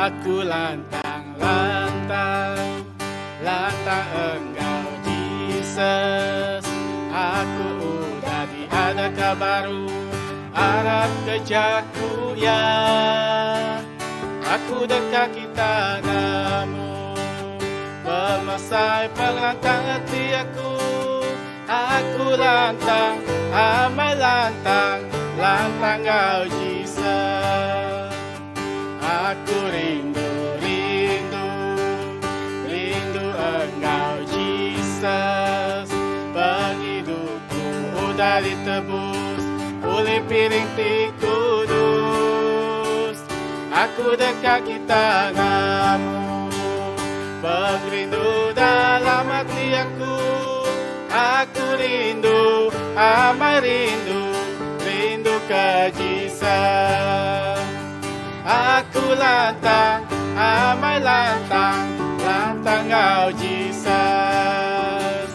Aku lantang lantang lantang enggau Jesus Aku udah diadaka baru arap ke jaku iya Aku deka kita nemu pemesai pengelantang ati aku Aku lantang amai lantang lantang enggau Jesus Aku rindu, rindu, rindu enggau Jesus. Pengidupku udah ditebus ulih piring ti kudus. Aku deka kita nemu pengerindu dalam ati aku. Aku rindu, amai rindu, rindu ke Jesus. Aku lantang, amai lantang, lantang enggau Jesus.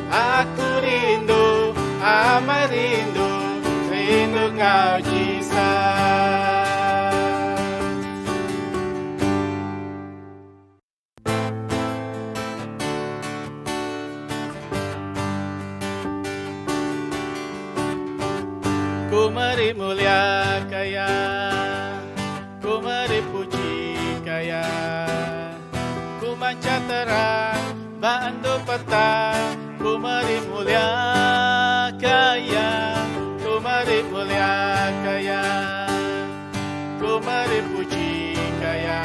Aku rindu, amai rindu, rindu enggau Jesus. Ku meri mulia kaya, ku meri puji kaya. Ku manca terang ba endu petang, ku meri mulia kaya, ku meri mulia kaya. Ku meri puji kaya.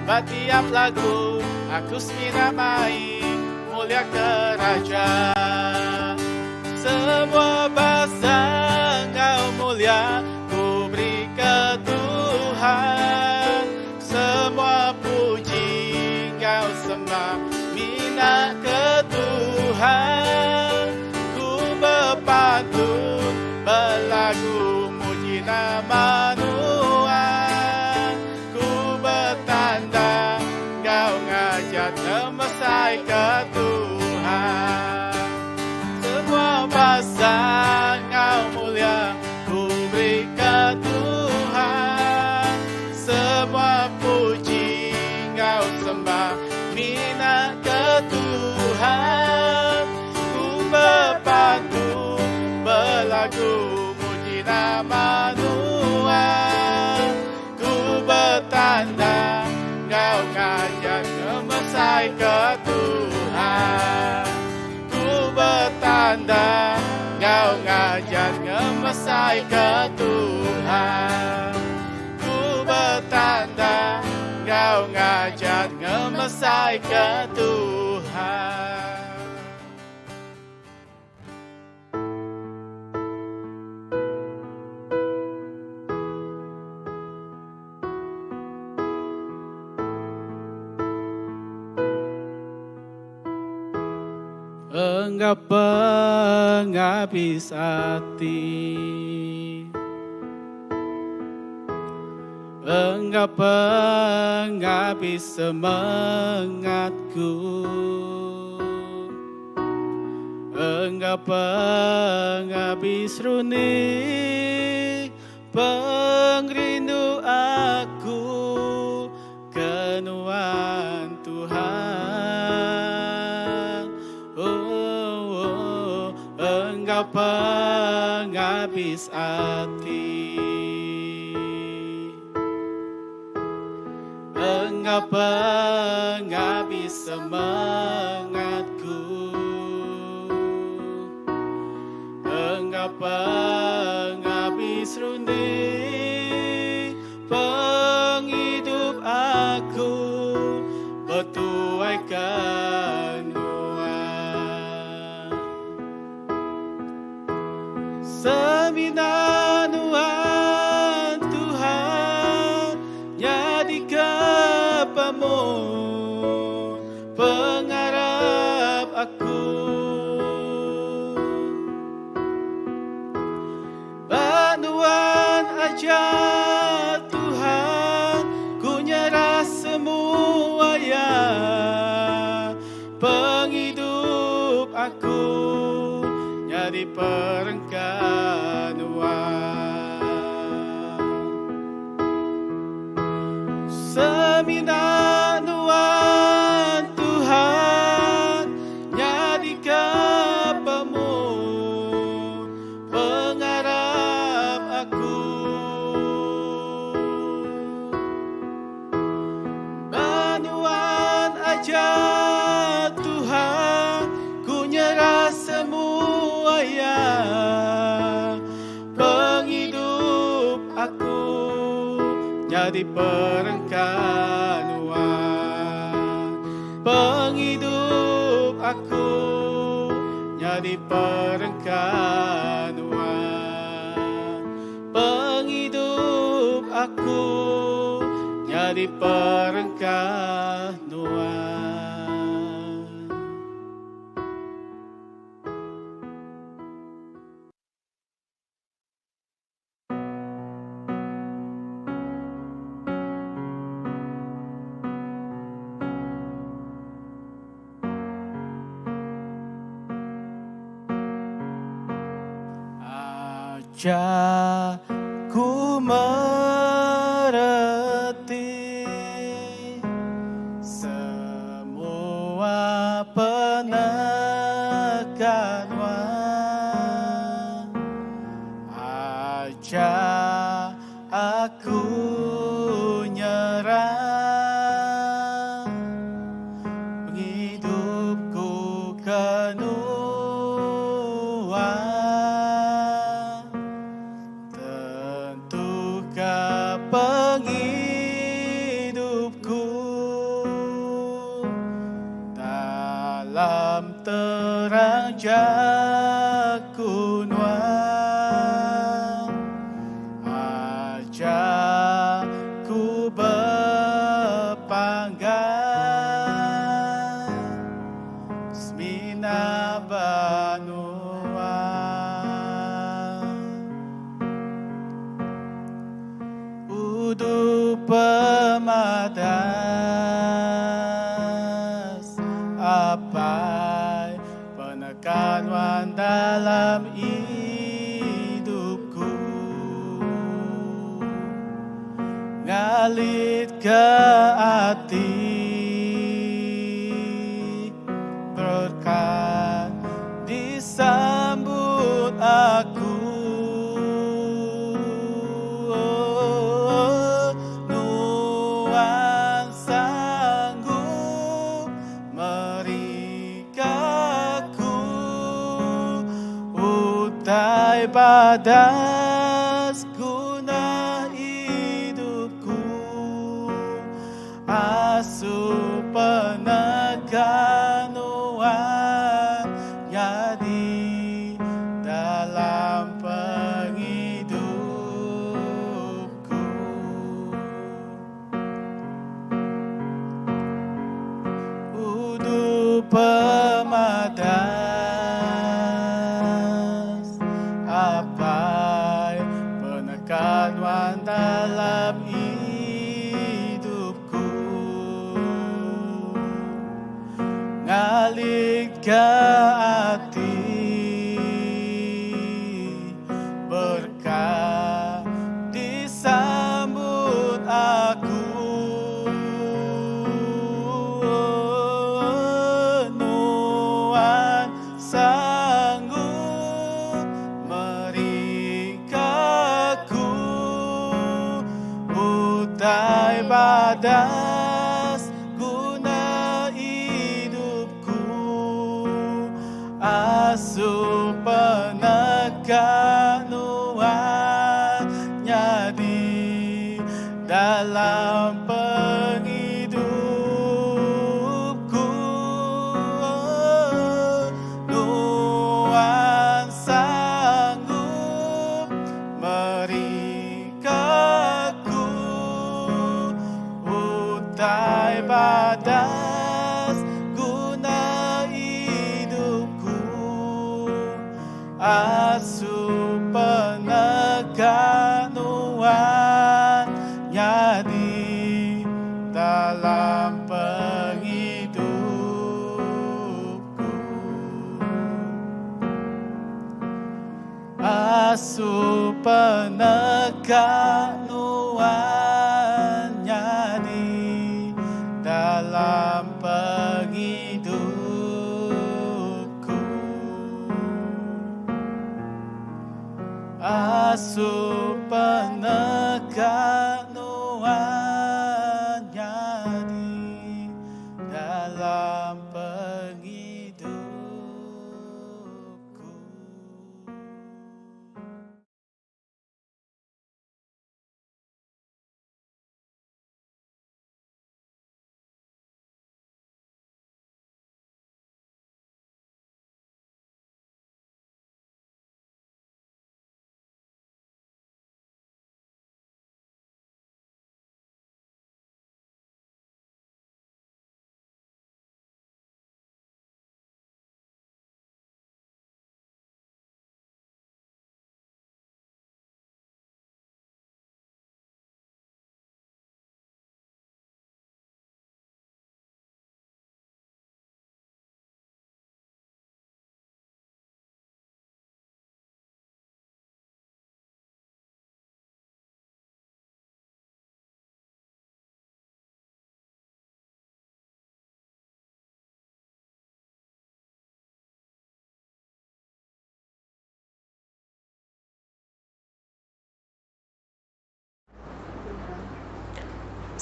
Ba tiap lagu aku semina mai mulia ke raja. Semua basa enggau mulia ku beri ke Tuhan. Semua puji enggau sembah mina ke Tuhan. Ku bepantun belagu muji nama Nuan. Ku betanda enggau ngajat ngemesai ke Tuhan. Semua basa enggau mulia ku beri ke Tuhan. Semua puji enggau sembah mina ke Tuhan. Ku bepantun belagu muji nama Nuan. Ku betanda enggau ngajar ngemesai ke Tuhan. Ku betanda enggau ngajar ngemesai ke Tuhan. Ku betanda enggau ngajar ngemesai ke Tuhan. Enggau pengabis ati Enggau pengabis semengatku Enggau pengabis runding pengerindu aku ke nuan Tuhan. Oh, oh, enggau pengabis ati. Enggau pengabis semengatku Enggau pengabis runding Pengidup aku betuaika nuan Semina nuan Tuhan nyadika pemun pengarap aku. Ba nuan aja Tuhan ku nyerah semua ya. Pengidup aku nyadi perengka nuan. Nyadi perengka Nuan. Pengidup aku nyadi perengka Nuan. Pengidup aku nyadi perengka Nuan. Ajar ku mereti semua peneka Nuan. Ajar aku nyerah pengidupku ke Nuan. Tentuka pengidupku dalam terang jaku Nuan. Ajar ku bepanggai semina ba Nuan. Udu pemadas Apai peneka Nuan dalam idupku. Ngalitka ati berkat disambut aku. Nuan sanggup meri ku utai badas guna idupku. Asuh peneka Nuan nyadi dalam pengidupku. Udu pemadas Apai peneka Nuan dalam idupku. Ngalitka ati berkat disambut aku. Nuan sanggup meri ku utai badas guna idupku. Asuh peneka Nuan nyadi dalam pengidupku. Nuan sanggup meri ku utai badas guna idupku. Asuh peneka Nuan nyadi dalam pengidupku. Asuh peneka Nuan nyadi dalam pengidupku. Asuh peneka Nuan nyadi dalam pengidupku.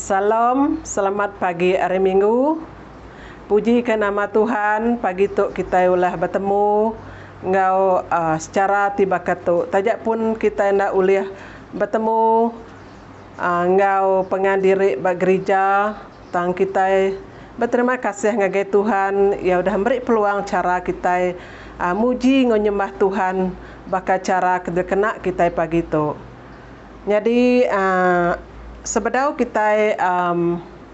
Shalom, selamat pagi hari Minggu. Puji ke nama Tuhan, pagi tu kitai ulah betemu enggau uh, secara ti baka tu. Taja pun kitai enda ulih betemu uh, enggau pengan diri ba gerija, tang kitai beterima kasih ngagai Tuhan iya udah meri peluang chara kitai uh, muji enggau nyembah Tuhan baka chara ke dikena kitai pagi tu. Nyadi sebedau kitai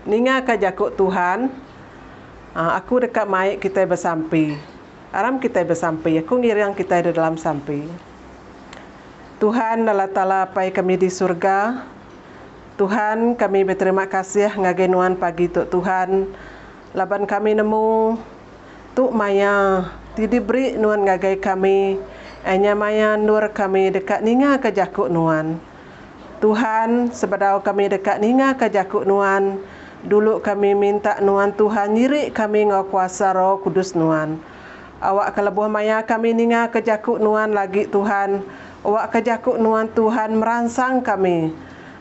ningaka jaku Tuhan, aku deka mai kitai besampi. Aram kitai besampi. Aku ngiring kitai di dalam sampi. Tuhan Allah Taala Apai kami di surga, Tuhan kami beterima kasih ngagai Nuan pagi tu Tuhan laban kami nemu Tu maya ti diberi Nuan ngagai kami, nya maya endur kami deka ningaka jaku Nuan. Tuhan, sebedau kami deka ningaka jaku Nuan, dulu kami minta Nuan Tuhan nyiri kami enggau kuasa Roh Kudus Nuan. Awakka lebuh maya kami ningaka jaku Nuan lagi Tuhan, awakka jaku Nuan Tuhan meransang kami.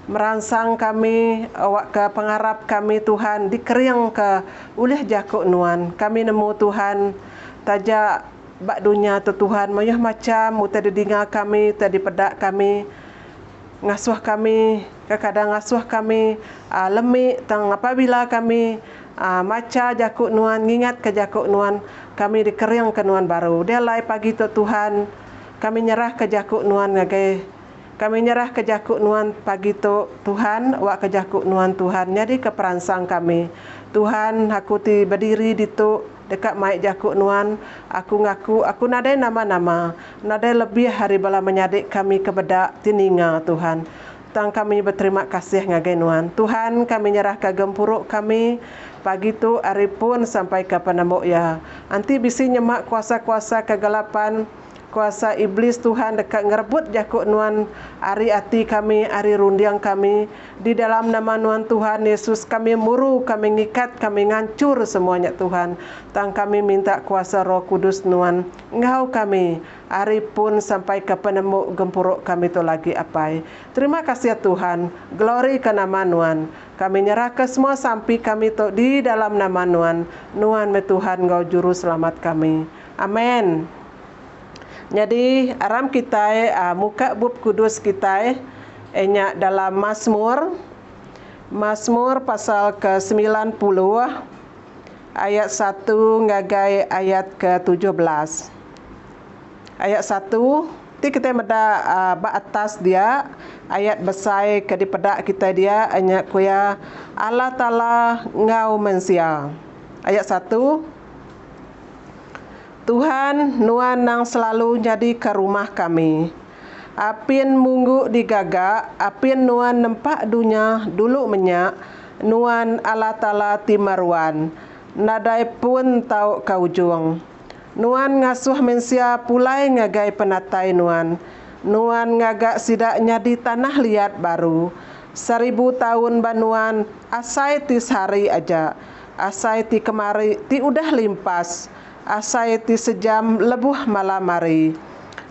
Meransang kami awakka pengarap kami Tuhan dikeringka ulih jaku Nuan. Kami nemu Tuhan taja ba dunya tu Tuhan mayuh macham utai didinga kami utai dipeda kami ngasuh kami kekadang ngasuh kami lemi tang apabila kami macha jaku Nuan ngingatka jaku Nuan kami dikeringka Nuan baru. Dia alai pagi tu Tuhan kami nyerahka jaku Nuan ngagai Kami nyerahka jaku Nuan pagi tu, Tuhan, awakka jaku Nuan, Tuhan, nyadika peransang kami. Tuhan, aku ti bediri ditu, deka mai jaku Nuan, aku ngaku, aku nadai nama-nama, nadai lebih ari bala menyadi kami ke meda, ti ninga, Tuhan. Tang kami beterima kasih ngagai Nuan. Tuhan, kami nyerahka gempuru kami pagi tu ari pun sampai ke penembu iya. Enti bisi nyema kuasa-kuasa kegelapan, Kuasa Iblis Tuhan deka ngerebut jaku Nuan ari ati kami, ari runding kami. Di dalam nama Nuan Tuhan Yesus kami muru, kami ngikat, kami nganchur semua nya Tuhan. Tang kami minta kuasa Roh Kudus Nuan enggau kami ari pun sampai ke penemu gempuru kami tu lagi Apai. Terima kasih Tuhan. Glory ke nama Nuan. Kami nyerahka semua sampi kami tu di dalam nama Nuan. Nuan meh Tuhan enggau Juruselamat kami. Amen. Nyadi, aram kitai muka Bup Kudus kitai, iya nya dalam Masmur, Masmur pasal ke 90, ayat satu ngagai ayat ke 17. Ayat satu, ti kitai meda ba atas dia, ayat besai ke dipeda kitai dia, iya nya ku iya, Allah Taala enggau mensia. Ayat satu. Tuhan, Nuan nang selalu nyadika rumah kami. Apin munggu digaga, apin Nuan nempa dunya dulu menya, Nuan Allah Taala ti meruan, nadai pun tauka ujung. Nuan ngasuh mensia pulai ngagai penatai Nuan. Nuan ngaga sida nyadi tanah liat baru. Seribu taun ba Nuan asai ti sehari aja. Asai ti kemari ti udah limpas, asai ti sejam lebuh malam hari.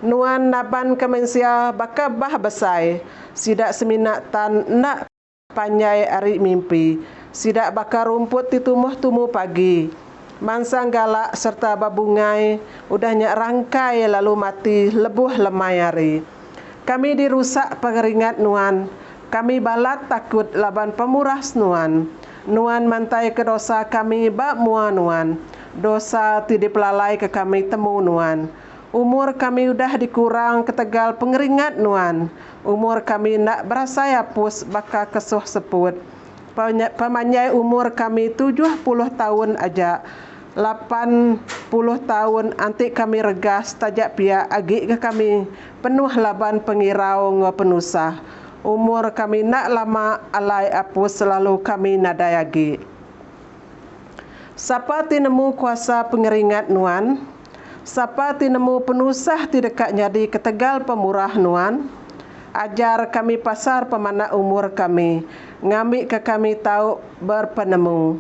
Nuan nabanka mensia baka bah besai, sida semina tan enda panjai ari mimpi. Sida baka rumput ti tumbuh tumu pagi, mansang galak sereta bebungai, udah nya rangkai lalu mati lebuh lemai hari. Kami dirusak pengeringat Nuan, kami balat takut laban pemuras Nuan. Nuan mantaika dosa kami ba mua Nuan, dosa ti dipelalaika kami temu Nuan. Umur kami udah dikurang ketegal pengeringat Nuan. Umur kami enda berasai apus baka kesuh seput. Pemanjai umur kami 70 taun aja. 80 taun anti kami regas taja pia agi ga kami penuh laban pengirau enggau penusah. Umur kami enda lama alai apus lalu kami nadai agi. Sapa ti nemu kuasa pengeringat nuan? Sapa ti nemu penusah ti deka nyadi ketegal pemurah nuan? Ajar kami pasar pemanak umur kami, ngambika kami tau berpenemu.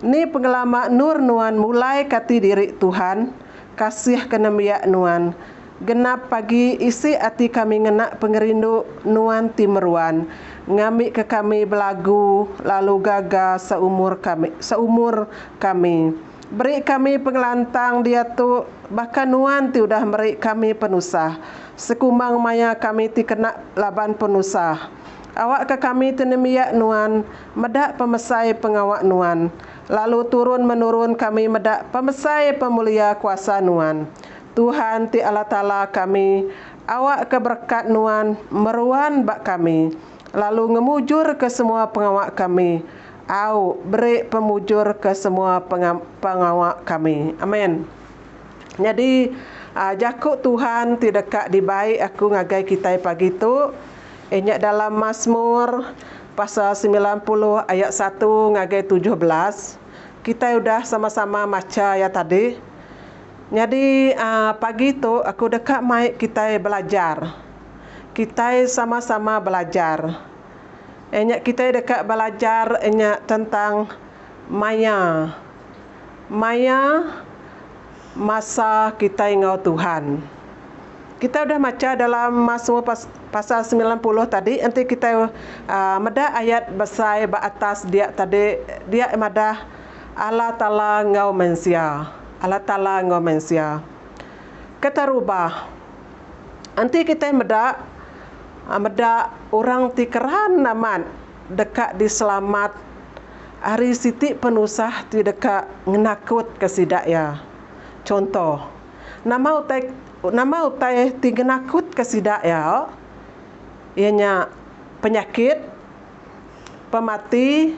Ni pengelama endur nuan mulai kati diri Tuhan, kasih ke nembiak nuan. Genap pagi isi ati kami ngena pengerindu Nuan ti meruan, ngambika kami belagu lalu gaga seumur kami seumur kami. Beri kami pengelantang diatu baka Nuan ti udah meri kami penusah sekumbang maya kami ti kena laban penusah. Awakka kami ti nembiak Nuan meda pemesai pengawa Nuan, lalu turun menurun kami meda pemesai pemulia kuasa Nuan. Tuhan ti Allah Taala kami, awakka berekat Nuan meruan ba kami, lalu ngemujurka semua pengawa kami. Au, beri pemujur ke semua pengawa kami. Amen. Nyadi, jaku Tuhan ti deka dibai aku ngagai kitai pagi tu, iya nya dalam Masmur pasal 90 ayat satu ngagai 17. Kitai udah sama-sama macha iya tadi. Nyadi pagi tu aku deka mai kitai belajar. Kitai sama-sama belajar. Iya nya kitai deka belajar nya tentang maya. Maya masa kitai enggau Tuhan. Kitai udah macha dalam Masmur pasal 90 tadi enti kitai meda ayat besai ba atas dia tadi dia madah Allah Taala enggau mensia. Allah Taala enggau mensia. Keterubah, enti kitai meda meda orang ti keran amat deka diselamat ari siti penusah ti deka ngenakutka sida iya. Chunto, nama utai nama utai ti ngenakutka sida iya? Iya nya penyakit, pemati,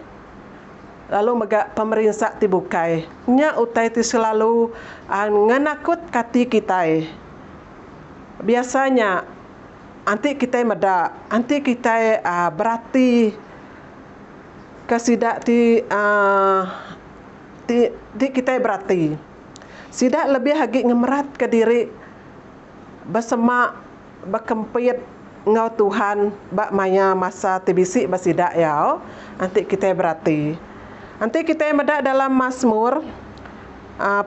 lalu mega pemerinsa ti bukai. Nya utai ti selalu ngenakutka ati kitai. Biasa nya enti kitai meda, enti kitai berati ke sida ti ti ti kitai berati. Sida lebih agi ngemeratka diri besemak bekempit enggau Tuhan ba maya masa ti bisi ba sida iya enti kitai berati. Enti kitai meda dalam Masmur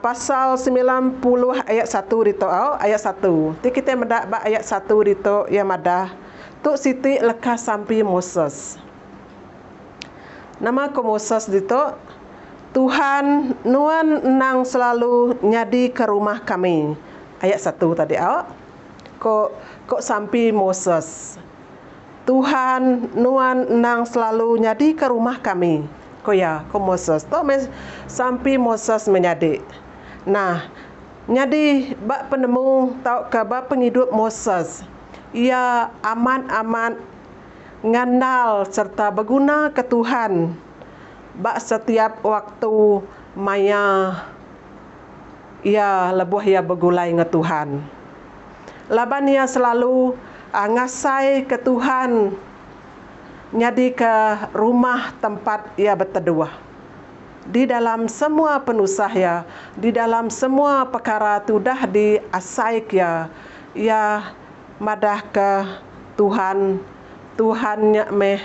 pasal 90 ayat satu ditu au ayat satu. Ti kitai meda ba ayat satu ditu iya madah tu siti leka sampi Moses. Nama ku Moses ditu? Tuhan nuan endang selalu nyadika rumah kami. Ayat satu tadi au. Ko ko sampi Moses. Tuhan nuan endang selalu nyadika rumah kami. Ko iya, ko Moses. Tu meh sampi Moses menyadi. Nah, nyadi ba penemu tauka ba pengidup Moses, iya amat-amat ngandal sereta begunaka Tuhan ba setiap waktu maya iya lebuh iya begulai enggau Tuhan. Laban iya selalu ngasaika Tuhan nyadika rumah tempat iya beteduh. Di dalam semua penusah iya, di dalam semua pekara ti udah diasaika iya, iya madahka Tuhan, Tuhan nya meh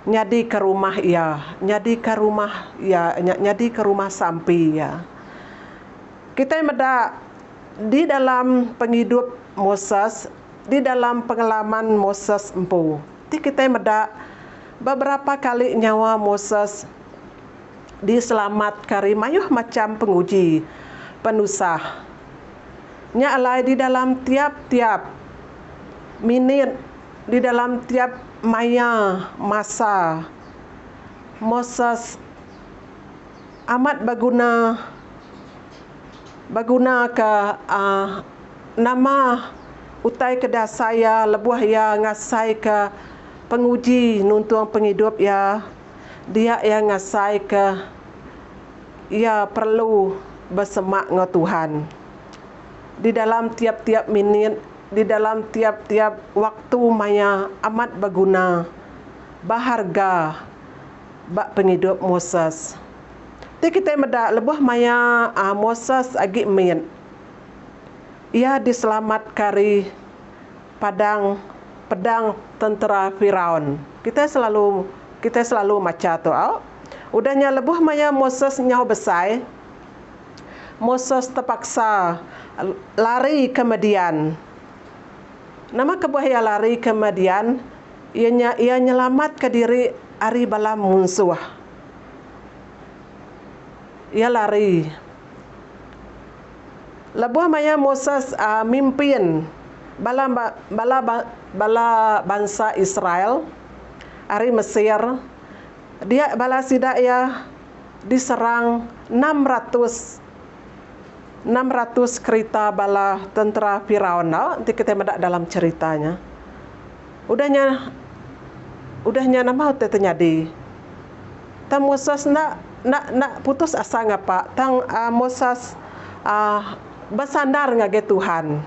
nyadika rumah iya, nyadika rumah iya, nyadika rumah sampi iya. Kitai meda di dalam pengidup Moses, di dalam pengalaman Moses empu. Ti kitai meda beberapa kali nyawa Moses diselamatka ari mayuh macham penguji, penusah. Nya alai di dalam tiap-tiap minit, di dalam tiap maya masa, Moses amat beguna begunaka uhh nama utai ke dasai iya lebuh iya ngasaika penguji nuntung pengidup iya, dia iya ngasaika iya perlu besemak enggau Tuhan. Di dalam tiap-tiap minit, di dalam tiap-tiap waktu maya amat beguna, beharga ba pengidup Moses. Ti kitai meda lebuh maya Moses agi mit, iya diselamatka ari padang pedang tentera Firaun. Kitai selalu kitai selalu macha tu au. Udah nya lebuh maya Moses nyau besai, Moses tepaksa lari ke Median. Nama kebuah iya lari ke Median? Iya nya iya nyelamatka diri ari bala munsuh. Iya lari. Lebuh maya Moses mimpin bala bala bala bansa Israel ari Mesir, dia bala sida iya diserang 600, 600 kerita bala tentera Firaun tau enti kitai meda dalam cherita nya. Udah nya udah nya nama utai ti nyadi? Tang Moses enda enda enda putus asa ngapa tang Moses uhh besandar ngagai Tuhan.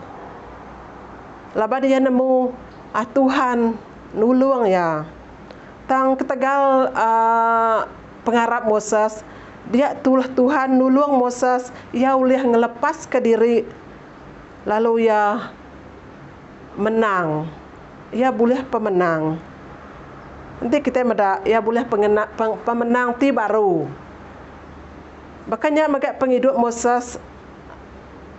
Laban iya nemu uhh Tuhan nulung iya. Tang ketegal uhh pengarap Moses dia tulah Tuhan nulung Moses iya ulih ngelepaska diri lalu iya menang. Iya bulih pemenang. Enti kitai meda iya bulih pengena pemenang ti baru. Baka nya mega pengidup Moses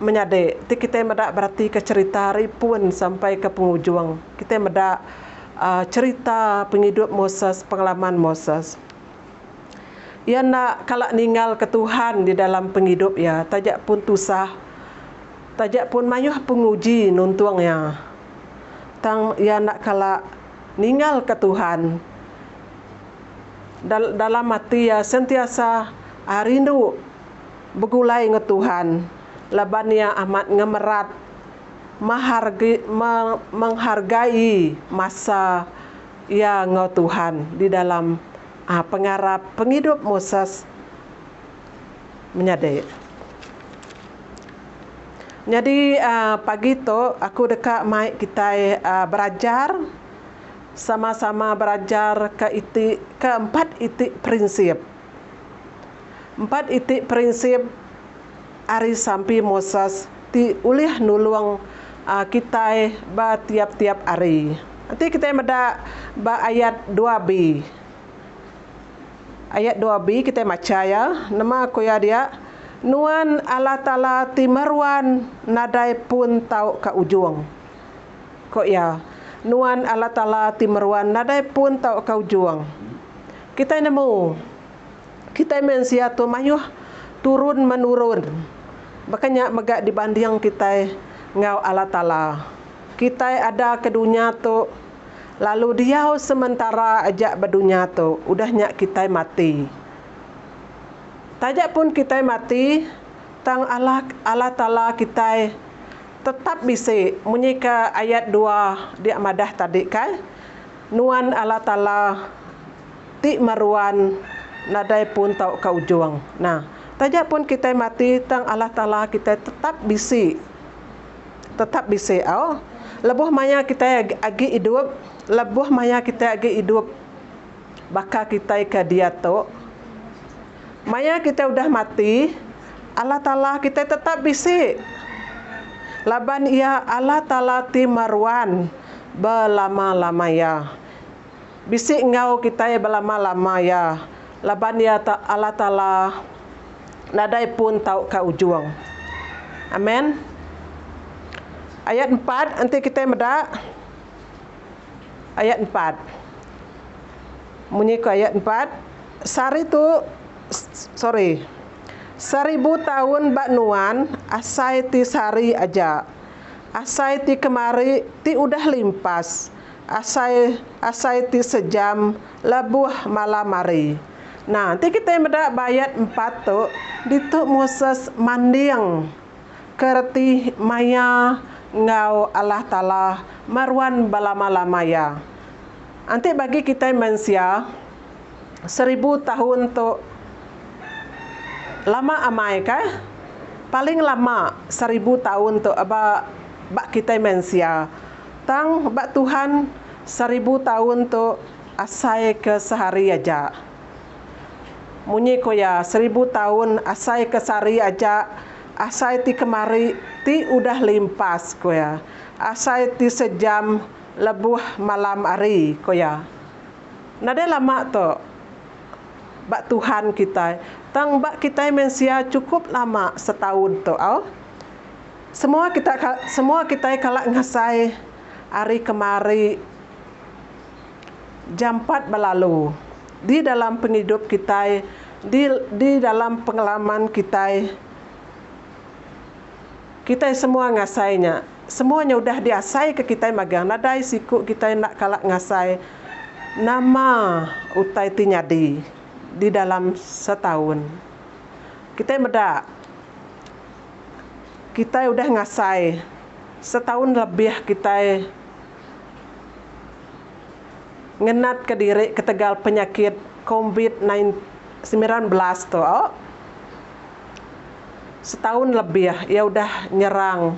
menyadi ti kitai meda beratika cherita ari pun sampai ke pengujung. Kitai meda uhh cherita pengidup Moses, pengalaman Moses. Iya enda kala ninggalka Tuhan di dalam pengidup iya taja pun tusah, taja pun mayuh penguji nuntung iya. Tang iya enda kala ninggalka Tuhan. Dalam ati iya sentiasa rindu begulai enggau Tuhan laban iya amat ngemerat menghargai masa iya enggau Tuhan di dalam pengarap pengidup Moses menyadi. Nyadi pagi tu aku deka mai kitai belajar sama-sama belajar ke iti ke empat iti prinsip. Empat iti prinsip ari sampi Moses ti ulih nulung kitai ba tiap-tiap hari. Enti kitai meda ba ayat 2b. Ayat 2b kitai macha iya, nama ku iya dia, Nuan Allah Taala ti meruan nadai pun tauka ujung. Ku iya, Nuan Allah Taala ti meruan nadai pun tauka ujung. Kitai nemu, kitai mensia tu mayuh turun menurun. Baka nya mega dibanding kitai enggau Allah Taala. Kitai ada ke dunya tu lalu diau sementara aja ba dunya tu, udah nya kitai mati. Taja pun kitai mati, tang Allah Allah Taala kitai tetap bisi munyi ke ayat dua dia madah tadi kai, Nuan Allah Taala ti meruan nadai pun tauka ujung. Nah, taja pun kitai mati tang Allah Taala kitai tetap bisi. Tetap bisi au. Lebuh maya kitai agi idup, lebuh maya kitai agi idup baka kitai ke diatu, maya kitai udah mati, Allah Taala kitai tetap bisi. Laban Iya Allah Taala ti meruan belama-lama iya. Bisi enggau kitai belama-lama iya laban Iya Allah Taala nadai pun tauka ujung. Amen. Ayat empat enti kitai meda ayat empat. Munyi ku ayat empat, sehari tu sorry. Seribu taun ba nuan asai ti sehari aja. Asai ti kemari ti udah limpas. Asai asai ti sejam lebuh malam hari. Nah, enti kitai meda ba ayat empat tu, ditu Moses manding ke reti maya enggau Allah Taala meruan belama-lama iya. Enti bagi kitai mensia, seribu taun tu lama amai kah? Paling lama seribu taun tu ba ba kitai mensia. Tang ba Tuhan seribu taun tu asai ke sehari aja. Munyi ku iya, seribu taun asai ke sehari aja, asai ti kemari ti udah limpas, ku iya. Asai ti sejam lebuh malam hari, ku iya. Nadai lama tu. Ba Tuhan kitai. Tang ba kitai mensia chukup lama setaun tu au. Semua kita semua kitai kala ngasai ari kemari jampat belalu di dalam pengidup kitai di di dalam pengalaman kitai. Kitai semua ngasai nya. Semua nya udah diasaika kitai magang. Nadai siku kitai enda kala ngasai nama utai ti nyadi di dalam setaun. Kitai meda kitai udah ngasai setaun lebih kitai ngenatka diri ketegal penyakit covid 19 tu. Setaun lebih iya udah nyerang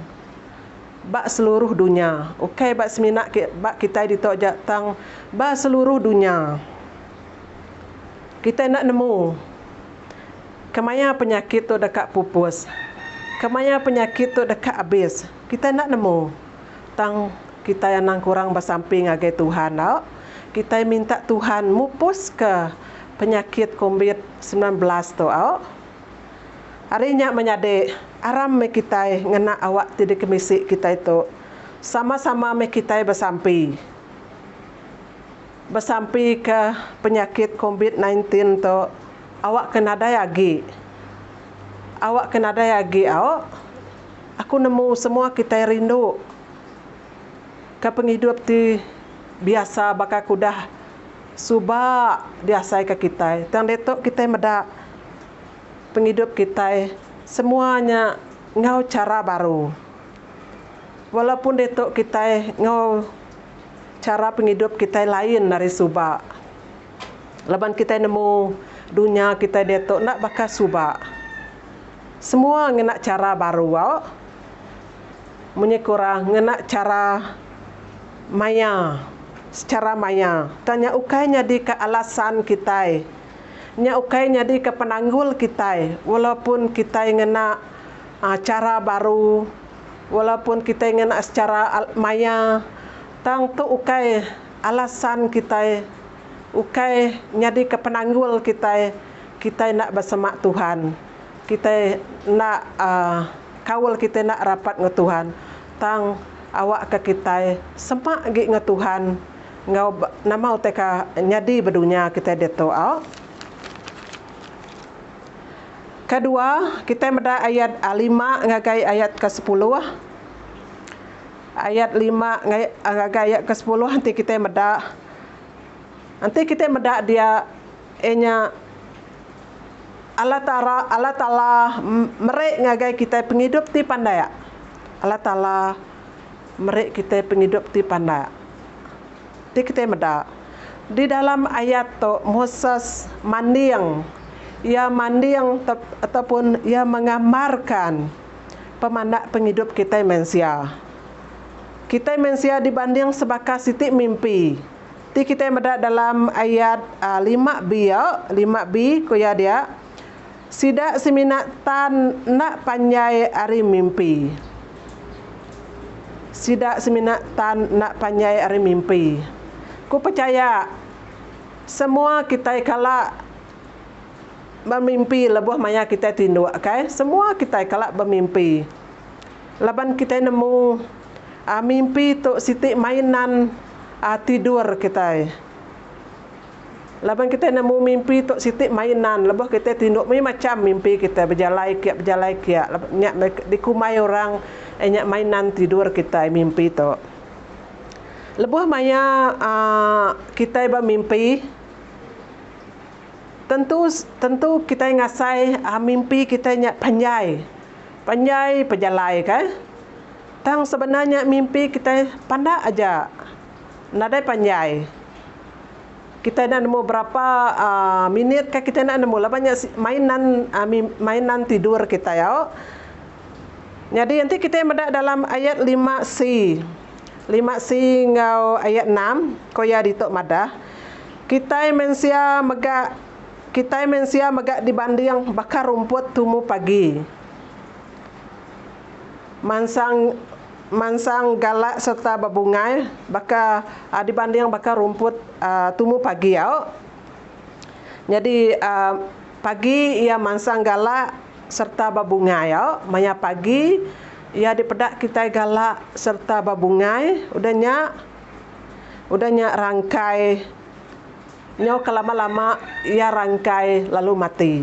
ba seluruh dunya. Ukai ba semina ba kitai ditu aja tang ba seluruh dunya. Kitai enda nemu kemaya penyakit tu deka pupus. Kemaya penyakit tu deka abis. Kitai enda nemu. Tang kitai anang kurang besampi ngagai Tuhan tau. Kitai minta Tuhan mupuska penyakit covid 19 tu au. Ari nya menyadi, aram meh kitai ngena awak ti dikemisi kitai tu. Sama-sama meh kitai besampi. Besampi ke penyakit covid 19 tu awak ke nadai agi. Awak ke nadai agi au. Aku nemu semua kitai rindu ke pengidup ti biasa baka ke udah suba diasaika kitai. Tang ditu kitai meda pengidup kitai semua nya enggau chara baru. Walaupun ditu kitai enggau chara pengidup kitai lain ari suba. Laban kitai nemu dunya kitai diatu enda baka suba. Semua ngena chara baru au. Munyi ku orang ngena chara maya, secara maya. Tang nya ukai nyadika alasan kitai. Nya ukai nyadika penanggul kitai walaupun kitai ngena chara baru, walaupun kitai ngena secara maya tang tu ukai alasan kitai, ukai nyadika penanggul kitai, kitai enda besemak Tuhan. Kitai enda kaul kitai enda rapat enggau Tuhan tang awakka kitai semak agi enggau Tuhan enggau nama utai ka nyadi ba dunya kitai diatu au. Kedua, kitai meda ayat lima ngagai ayat ke sepuluh. Ayat lima ngagai ayat ke sepuluh enti kitai meda enti kitai meda dia iya nya Allah Taala Allah Taala meri ngagai kitai pengidup ti pandak. Allah Taala meri kitai pengidup ti pandak. Ti kitai meda di dalam ayat tu Moses manding iya manding ataupun iya menggambarkan pemandak pengidup kitai mensia. Kitai mensia dibanding sebaka siti mimpi. Ti kitai meda dalam ayat 5b au, 5b ku iya dia, sida semina tan enda panjai ari mimpi. Sida semina tan enda panjai ari mimpi. Ku pechaya, semua kitai kala bemimpi lebuh maya kitai tinduk kai. Semua kitai kala bemimpi. Laban kitai nemu mimpi tu siti mainan tidur kitai. Laban kitai nemu mimpi tu siti mainan lebuh kitai tinduk mih macham mimpi kitai bejalai kia bejalai kia nya meh dikumbai orang nya mainan tidur kitai mimpi tu. Lebuh maya aaa kitai ba mimpi tentu tentu kitai ngasai mimpi kitai nya panjai. Panjai pejalai ka. Tang sebenar nya mimpi kitai pandak aja. Nadai panjai. Kitai enda nemu berapa aaa minit ka kitai enda nemu laban nya mainan mainan tidur kitai au. Nyadi enti kitai meda dalam ayat 5C. 5C enggau ayat 6 ko iya ditu madah kitai mensia mega Kitai mensia mega dibanding baka rumput tumu pagi. Mansang mansang galak sereta bebungai baka dibanding baka rumput tumu pagi au. Nyadi pagi iya mansang galak sereta bebungai au. Maya pagi iya dipeda kitai galak sereta bebungai. Udah nya udah nya rangkai nyau ke lama-lama iya rangkai lalu mati.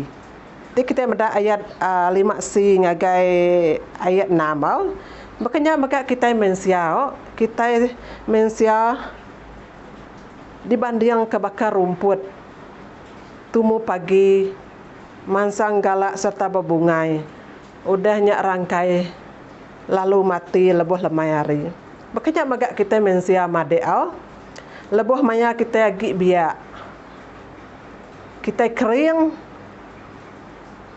Ti kitai meda ayat 5c ngagai ayat 6 au. Baka nya mega kitai mensia au. Kitai mensia dibandingka baka rumput tumu pagi mansang galak sereta bebungai udah nya rangkai lalu mati lebuh lemai hari. Baka nya mega kitai mensia madik au. Lebuh maya kitai agi biak kitai kering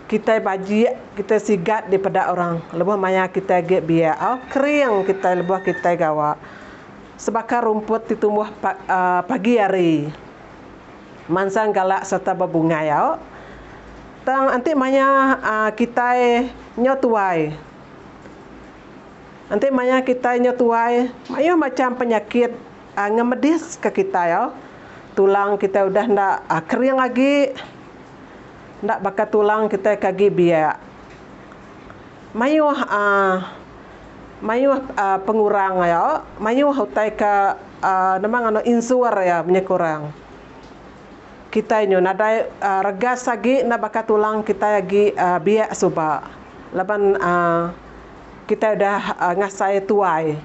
kitai bajik kitai sigat dipeda orang lebuh maya kitai agi biak au kering kitai lebuh kitai gawa. Sebaka rumput ti tumbuh pagi hari mansang galak sereta bebungai au. Tang enti maya kitai nyau tuai. Enti maya kitai nyau tuai mayuh macham penyakit ngemediska kitai au. Tulang kitai udah enda kering agi enda baka tulang kitai ke agi biak. Mayuh aaa mayuh aaa pengurang iya mayuh utai ke aaa nama nganu insur iya menya kurang. Kitai nyu nadai aaa regas agi enda baka tulang kitai agi aaa biak suba laban aaa kitai udah aaa ngasai tuai.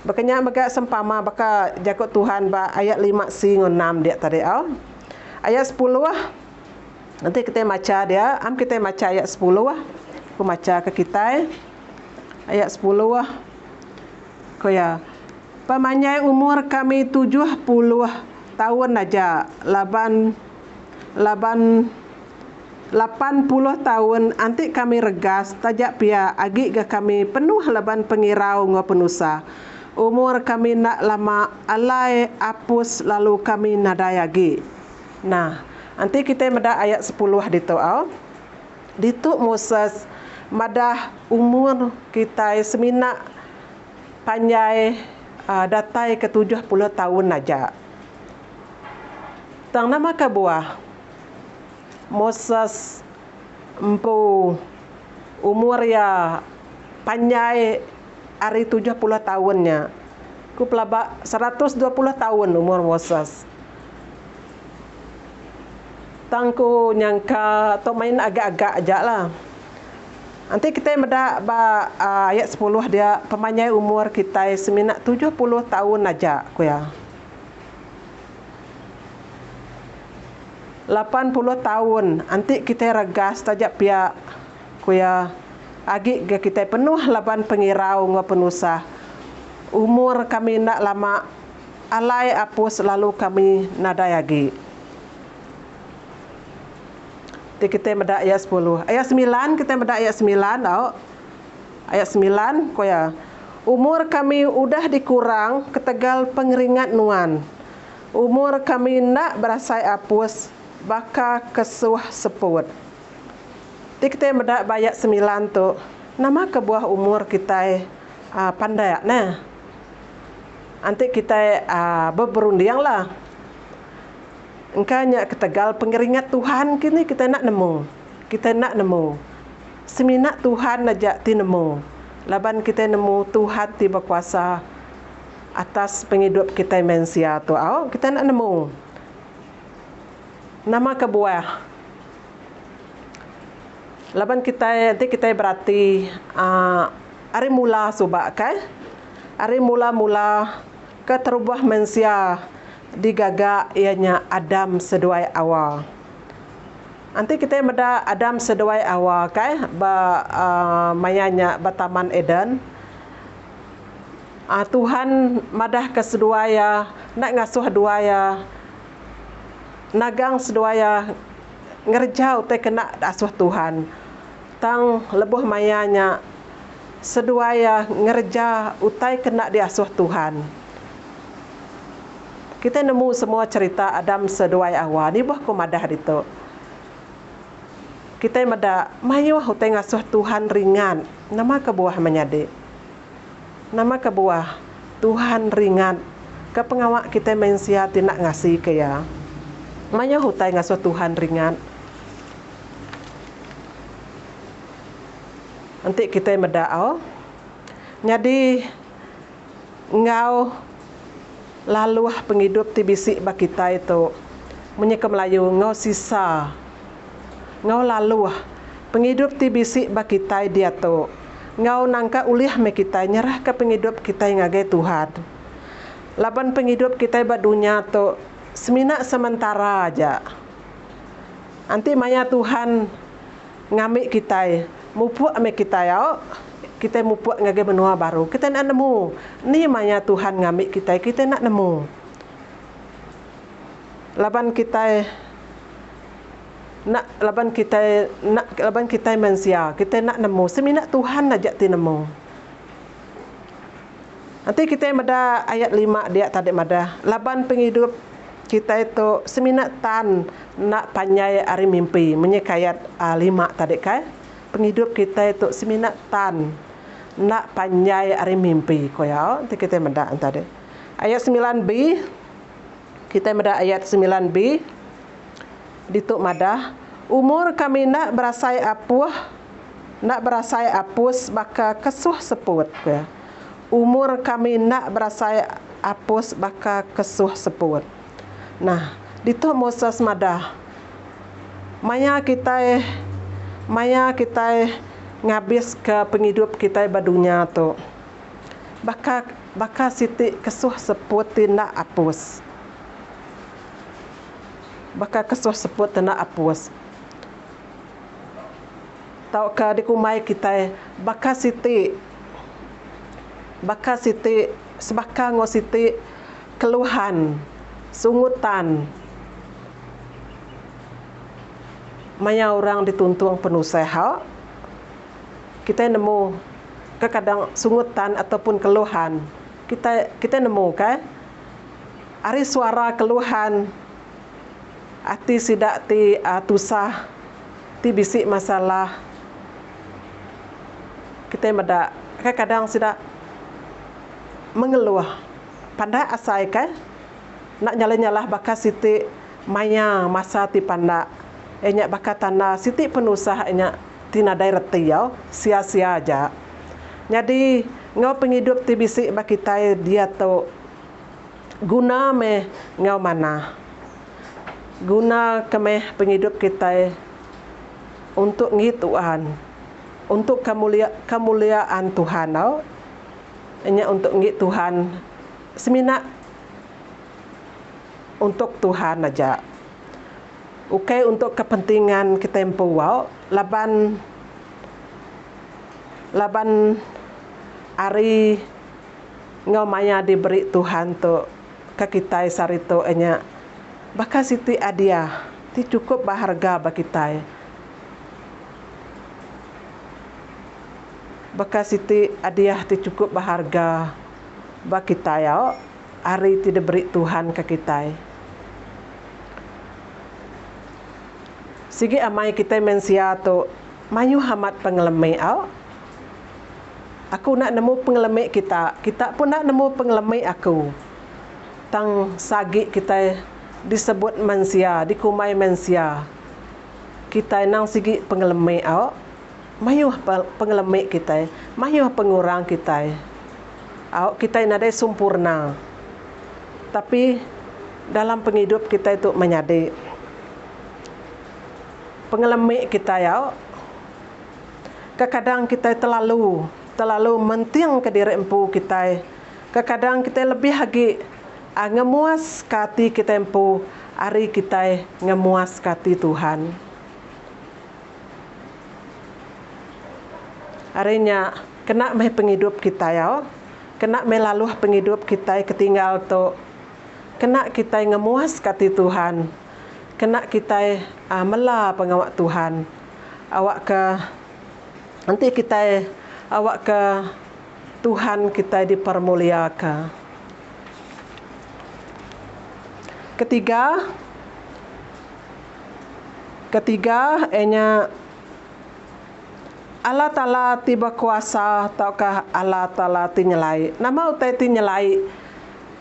Baka nya mega sempama baka jaku Tuhan ba ayat 5c enggau 6 dia tadi au. Ayat 10. Enti kitai macha dia, am kitai macha ayat 10. Aku macha ke kitai. Ayat 10. Ku iya, Pemanjai umur kami 70 taun aja laban laban 80 taun anti kami regas taja pia agi ga kami penuh laban pengirau enggau penusah. Umur kami enda lama alai apus lalu kami nadai agi. Nah, enti kitai meda ayat 10 ditu au. Ditu Moses madah umur kitai semina panjai datai ke 70 taun aja. Tang nama kebuah Moses empu umur iya panjai ari 70 taun nya? Ku pelaba 120 taun umur Moses. Tang ku nyangka tu main agak-agak aja lah. Enti kitai meda ba ayat 10 dia pemanjai umur kitai semina 70 taun aja ku iya. 80 taun enti kitai regas taja pia ku iya agi ga kitai penuh laban pengirau enggau penusah. Umur kami enda lama alai apus lalu kami nadai agi. Ti kitai meda ayat 10. Ayat 9 kitai meda ayat 9 tau. Ayat 9 ku iya, Umur kami udah dikurang ketegal pengeringat nuan. Umur kami enda berasai apus baka kesuh seput. Ti kitai meda ba ayat 9 tu, nama kebuah umur kitai aaa pandak neh? Enti kitai aaa beberunding lah. Engka nya ketegal pengeringat Tuhan kini kitai enda nemu. Kitai enda nemu. Semina Tuhan aja ti nemu. Laban kitai nemu Tuhan ti bekuasa atas pengidup kitai mensia tu au. Kitai enda nemu. Nama kebuah? Laban kitai enti kitai berati aaa ari mula suba kai. Ari mula-mula keterubah mensia digaga iya nya Adam seduai Awa. Enti kitai meda Adam seduai Awa kai ba aaa maya nya ba Taman Eden, aaa Tuhan madahka seduai iya enda ngasuh duai iya nagang seduai iya ngereja utai ke enda asuh Tuhan. Tang lebuh maya nya seduai iya ngereja utai ke enda diasuh Tuhan. Kitai nemu semua cherita Adam seduai Awa nibuh ku madah ditu. Kitai meda mayuh utai ngasuh Tuhan ringat. Nama kebuah menyadi? Nama kebuah Tuhan ringat ke pengawa kitai mensia ti enda ngasika Iya? Mayuh utai ngasuh Tuhan ringat. Enti kitai meda au, nyadi enggau laluh pengidup ti bisi ba kitai tu munyi ke Melayu enggau sisa enggau laluh pengidup ti bisi ba kitai diatu enggau nangka ulih meh kitai nyerahka pengidup kitai ngagai Tuhan. Laban pengidup kitai ba dunya tu semina sementara aja. Enti maya Tuhan ngambi kitai, mupuk meh kitai au. Kitai mupuk ngagai menua baru. Kitai enda nemu ni maya Tuhan ngambi kitai, kitai enda nemu. Laban kitai enda laban kitai enda laban kitai mensia, kitai enda nemu semina Tuhan aja ti nemu. Enti kitai meda ayat lima dia tadi madah, laban pengidup kitai tu semina tan enda panjai ari mimpi. Munyi ke ayat lima tadi kai, pengidup kitai tu semina tan enda panjai ari mimpi, ku iya. Enti kitai meda tadi. Ayat semilan B, kitai meda ayat semilan B ditu madah, umur kami enda berasai apuh enda berasai apus baka kesuh seput, ku iya. Umur kami enda berasai apus baka kesuh seput. Nah, ditu Moses madah, maya kitai maya kitai ngabiska pengidup kitai ba dunya tu, baka baka siti kesuh seput ti enda apus. Baka kesuh seput ti enda apus. Tauka dikumbai kitai baka siti baka siti sebaka enggau siti keluhan sungutan maya orang dituntung penusah ho kitai nemu kekadang sungutan ataupun keluhan kitai kitai nemu kai ari suara keluhan ati sida ti tusah. Ti bisi masalah kitai meda kadang sida mengeluh pandak asai ka enda nyalah nyalah baka siti maya masa ti pandak iya nya baka tanda siti penusah nya ti nadai reti au sia sia aja. Nyadi enggau pengidup ti bisi ba kitai diatu guna meh enggau manah. Guna ke meh pengidup kitai untuk ngi Tuhan, untuk kemulia kemuliaan Tuhan tau. Inya untuk ngi Tuhan semina untuk Tuhan aja. Ukai untuk kepentingan kitai empu au laban laban ari enggau maya diberi Tuhan tu. Ke kitai sehari tu iya nya baka siti hadiah ti chukup beharga ba kitai. Baka siti hadiah ti chukup beharga ba kitai au hari ti diberi Tuhan ke kitai. Sigi amai kitai mensia tu mayuh amat pengelemi au. Aku enda nemu pengelemi kita, kita pun enda nemu pengelemi aku. Tang seagi kitai disebut mensia, dikumbai mensia, kitai endang sigi pengelemi au. Mayuh pengelemi kitai, mayuh pengurang kitai. Au kitai nadai sempurna. Tapi dalam pengidup kitai tu menyadi pengelemi kitai au. Kekadang kitai telalu telalu mentingka diri empu kitai. Kekadang kitai lebih agi ngemuaska ati kitai empu ari kitai ngemuaska ati Tuhan. Ari nya, kena meh pengidup kitai au. Kena meh laluh pengidup kitai ke tinggal tu. Kena kitai ngemuaska ati Tuhan. Kena kitai mela pengawa Tuhan. Awakka enti kitai awakka Tuhan kitai dipermuliaka. Ketiga, ketiga iya nya Allah Taala ti bekuasa tauka Allah Taala ti nyelai. Nama utai ti nyelai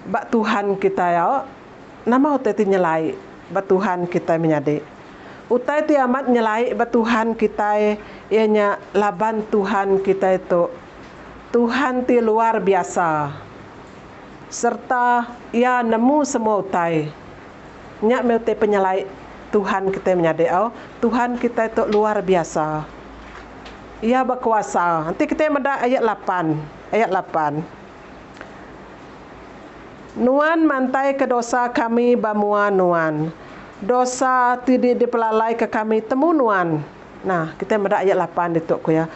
ba Tuhan kitai au? Nama utai ti nyelai? ba Tuhan kitai menyadi. Utai ti amat nyelai ba Tuhan kitai iya nya laban Tuhan kitai tu Tuhan ti luar biasa sereta Iya nemu semua utai. Nya meh utai penyelai Tuhan kitai menyadi au. Tuhan kitai tu luar biasa. Iya bekuasa. Enti kitai meda ayat lapan, ayat lapan. Nuan mantaika dosa kami ba mua Nuan. Dosa ti di dipelalaika kami temu Nuan. Nah, kitai meda ayat lapan ditu ku iya.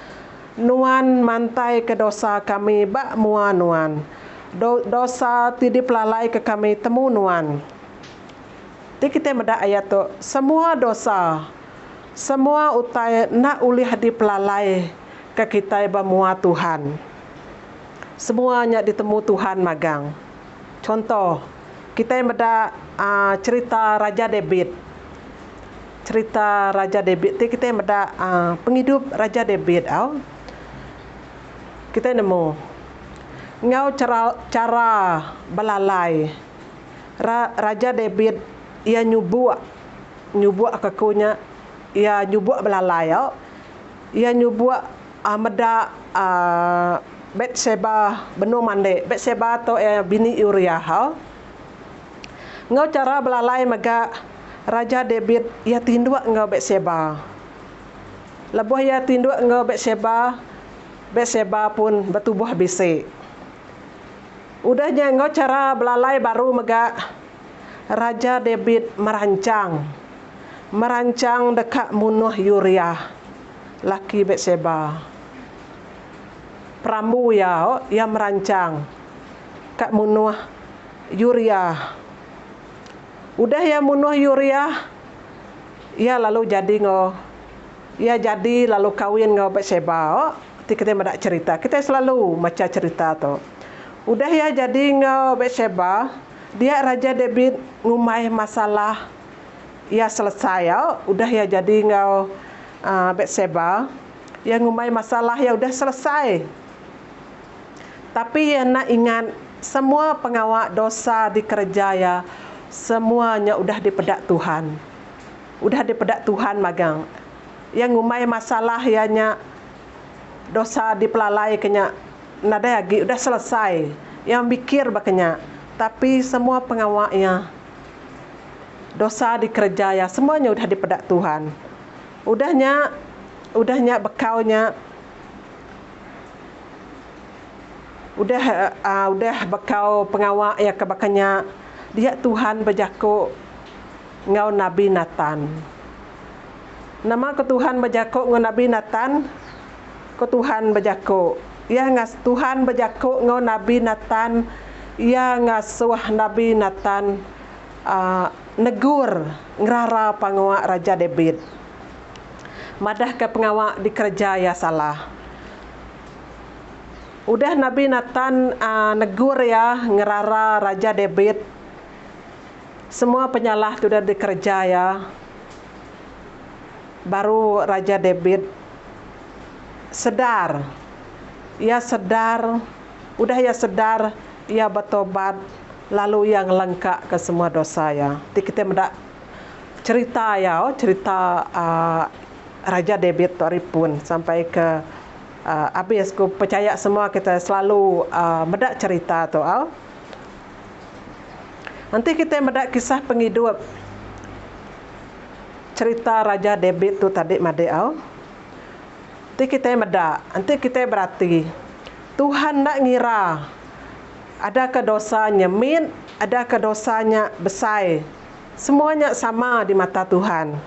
Nuan mantaika dosa kami ba mua Nuan. Do dosa ti dipelalaika kami temu Nuan. Ti kitai meda ayat tu, semua dosa, semua utai enda ulih dipelalaika kitai ba mua Tuhan. Semua nya ditemu Tuhan magang. Chunto, kitai meda aaa cherita Raja David. Cherita Raja David ti kitai meda aaa pengidup Raja David au. Kitai nemu enggau chara chara belalai ra Raja David iya nyubuk nyubuk ke ku nya iya nyubuk belalai au. Iya nyubuk meda Betseba benung mandi. Betseba tu iya bini Uriah. Enggau chara belalai mega, Raja David iya tinduk enggau Betseba. Lebuh iya tinduk enggau Betseba, Betseba pun betubuh bisi. Udah nya enggau chara belalai baru mega, Raja David merancang merancang deka munuh Uriah, laki Betseba. Perambu iya, iya merancang ka munuh Uriah. Udah iya munuh Uriah, iya lalu jadi enggau iya jadi lalu kawin enggau Betseba. Ti kitai meda cherita, kitai selalu macha cherita tu. Udah iya jadi enggau Betseba, dia Raja David ngumbai masalah Iya selesai au udah iya jadi enggau Betseba. Iya ngumbai masalah iya udah selesai. Tapi iya enda ingat semua pengawa dosa dikereja iya semua nya udah dipeda Tuhan. Udah dipeda Tuhan magang. Iya ngumbai masalah iya nya dosa dipelalaika nya nadai agi udah selesai. Iya mikir baka nya. Tapi semua pengawa iya. Dosa dikereja iya semua nya udah dipeda Tuhan. Udah nya, udah nya bekau nya udah uhh udah bekau pengawa iya ke baka nya dia Tuhan bejaku enggau Nabi Natan. Nama ku Tuhan bejaku enggau Nabi Natan? Ku Tuhan bejaku. Iya ngas Tuhan bejaku enggau Nabi Natan, Iya ngasuh Nabi Natan uhh negur ngerara pengawa Raja David. Madahka pengawa dikereja iya salah. Udah Nabi Natan uhh negur iya ngerara Raja David, semua penyalah ti udah dikereja iya baru Raja David sedar. Iya sedar, udah iya sedar, iya betobat lalu iya ngelengkaka semua dosa iya. Ti kitai meda cherita iya, cherita uhh Raja David tu ari pun sampai ke uhh abis. Ku pechaya semua kitai selalu uhh meda cherita tu au. Enti kitai meda kisah pengidup cherita Raja David tu tadi madik au. Enti kitai meda, enti kitai berati, Tuhan enda ngira ada ke dosa nya mit, ada ke dosa nya besai. Semua nya sama di mata Tuhan.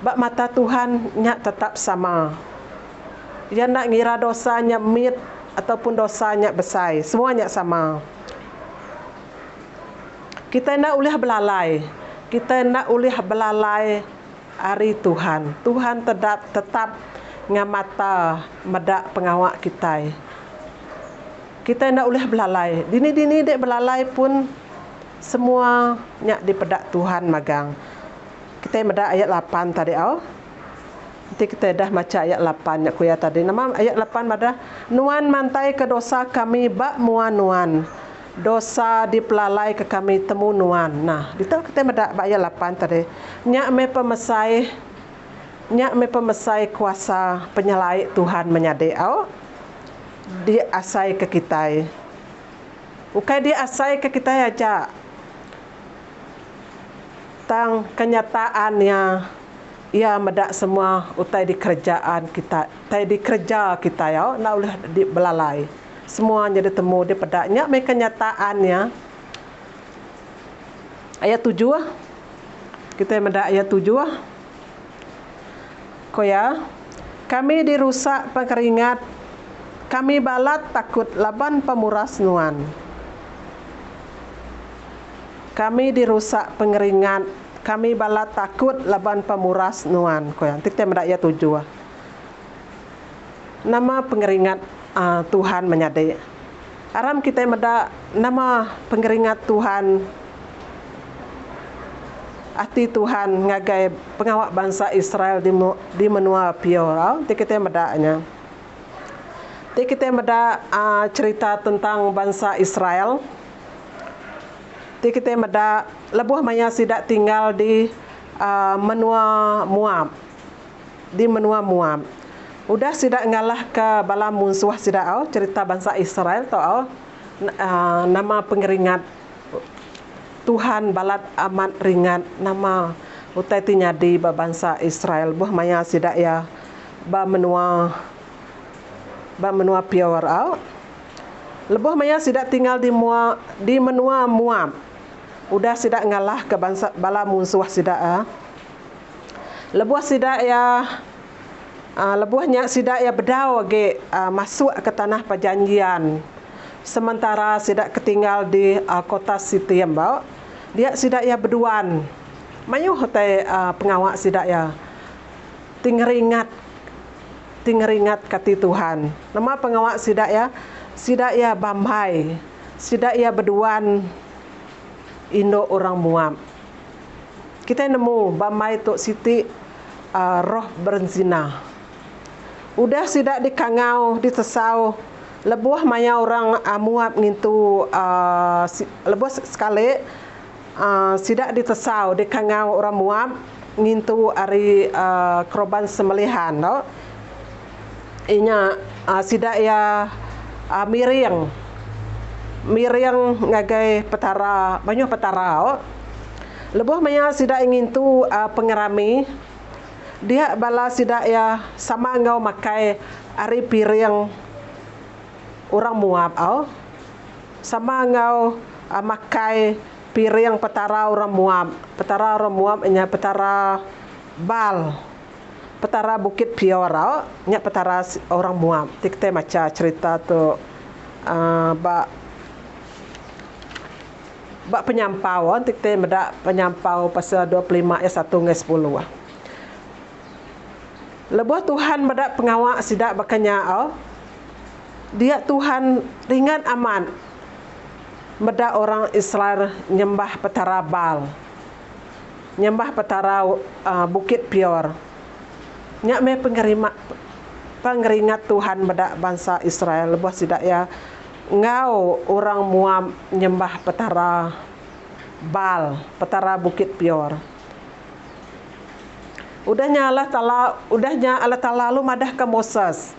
Ba mata Tuhan nya tetap sama. Iya enda ngira dosa nya mit ataupun dosa nya besai, semua nya sama. Kitai enda ulih belalai. Kitai enda ulih belalai ari Tuhan. Tuhan tetap tetap ngamata meda pengawa kitai. Kitai enda ulih belalai. Dini-dini dek belalai pun semua nya dipeda Tuhan magang. Kitai meda ayat lapan tadi au. Enti kitai dah macha ayat lapan nya ku iya tadi. Nama ayat lapan madah, Nuan mantaika dosa kami ba mua Nuan. Dosa dipelalaika kami temu nuan. Nah, ditu kitai meda ba ayat lapan tadi. Nya meh pemesai nya meh pemesai kuasa penyelai Tuhan menyadi au diasaika kitai. Ukai diasaika kitai aja tang kenyataan iya iya meda semua utai dikerejaan kita utai dikereja kitai au enda ulih belalai. Semua nya ditemu dipeda nya meh kenyataan iya. Ayat tujuh. Kitai meda ayat tujuh. Ku iya, Kami dirusak pengeringat, kami balat takut laban pemuras nuan. Kami dirusak pengeringat, kami balat takut laban pemuras nuan. Ku iya. Enti kitai meda ayat tujuh. Nama pengeringat Tuhan menyadi. Aram kitai meda nama pengeringat Tuhan ati Tuhan ngagai pengawa bansa Israel di di menua Peor. Ti kitai meda nya. Ti kitai meda aaa cherita tentang bansa Israel. Ti kitai meda lebuh maya sida tinggal di aaa menua Moab. Di menua Moab. Udah sida ngalahka bala munsuh sida au, cherita bansa Israel tu au, nama pengeringat Tuhan balat amat ringat nama utai ti nyadi ba bansa Israel buh maya sida iya ba menua ba menua Peor au. Lebuh maya sida tinggal di mua di menua Moab, udah sida ngalahka bansa bala munsuh sida. Lebuh sida iya lebuh nya sida iya bedau agi masuk ke Tanah Perjanjian sementara sida ke tinggal di kota Sitim ba dia sida iya beduan mayuh utai pengawa sida iya ti ngeringat ti ngeringatka ati Tuhan. Nama pengawa sida iya? Sida iya bambai sida iya beduan indu orang Moab. Kitai nemu ba mai tu siti roh berenzina. Udah sida dikangau, ditesau lebuh maya orang Moab ngintu lebuh sekali sida ditesau dikangau orang Moab ngintu ari keroban sembelihan tu. Inya sida iya miring, miring ngagai petara mayuh petara. Lebuh maya sida ngintu pengerami, dia bala sida iya sama enggau makai ari piring orang Moab au. Sama enggau makai piring petara orang Moab. Petara orang Moab nya petara Baal, petara Bukit Peor au. Nya petara orang Moab ti kitai macha cherita tu uhh ba. Ba penyampau, enti kitai meda penyampau pasal 25 ayat satu ngagai sepuluh. Lebuh Tuhan meda pengawa sida baka nya, dia Tuhan ringat amat meda orang Israel nyembah petara Baal, nyembah petara Bukit Peor. Nya meh pengeringat Tuhan meda bansa Israel lebuh sida iya Enggau orang Moab nyembah petara Baal, petara Bukit Peor. Udah nya Allah Taala udah nya Allah Taala lalu madahka Moses.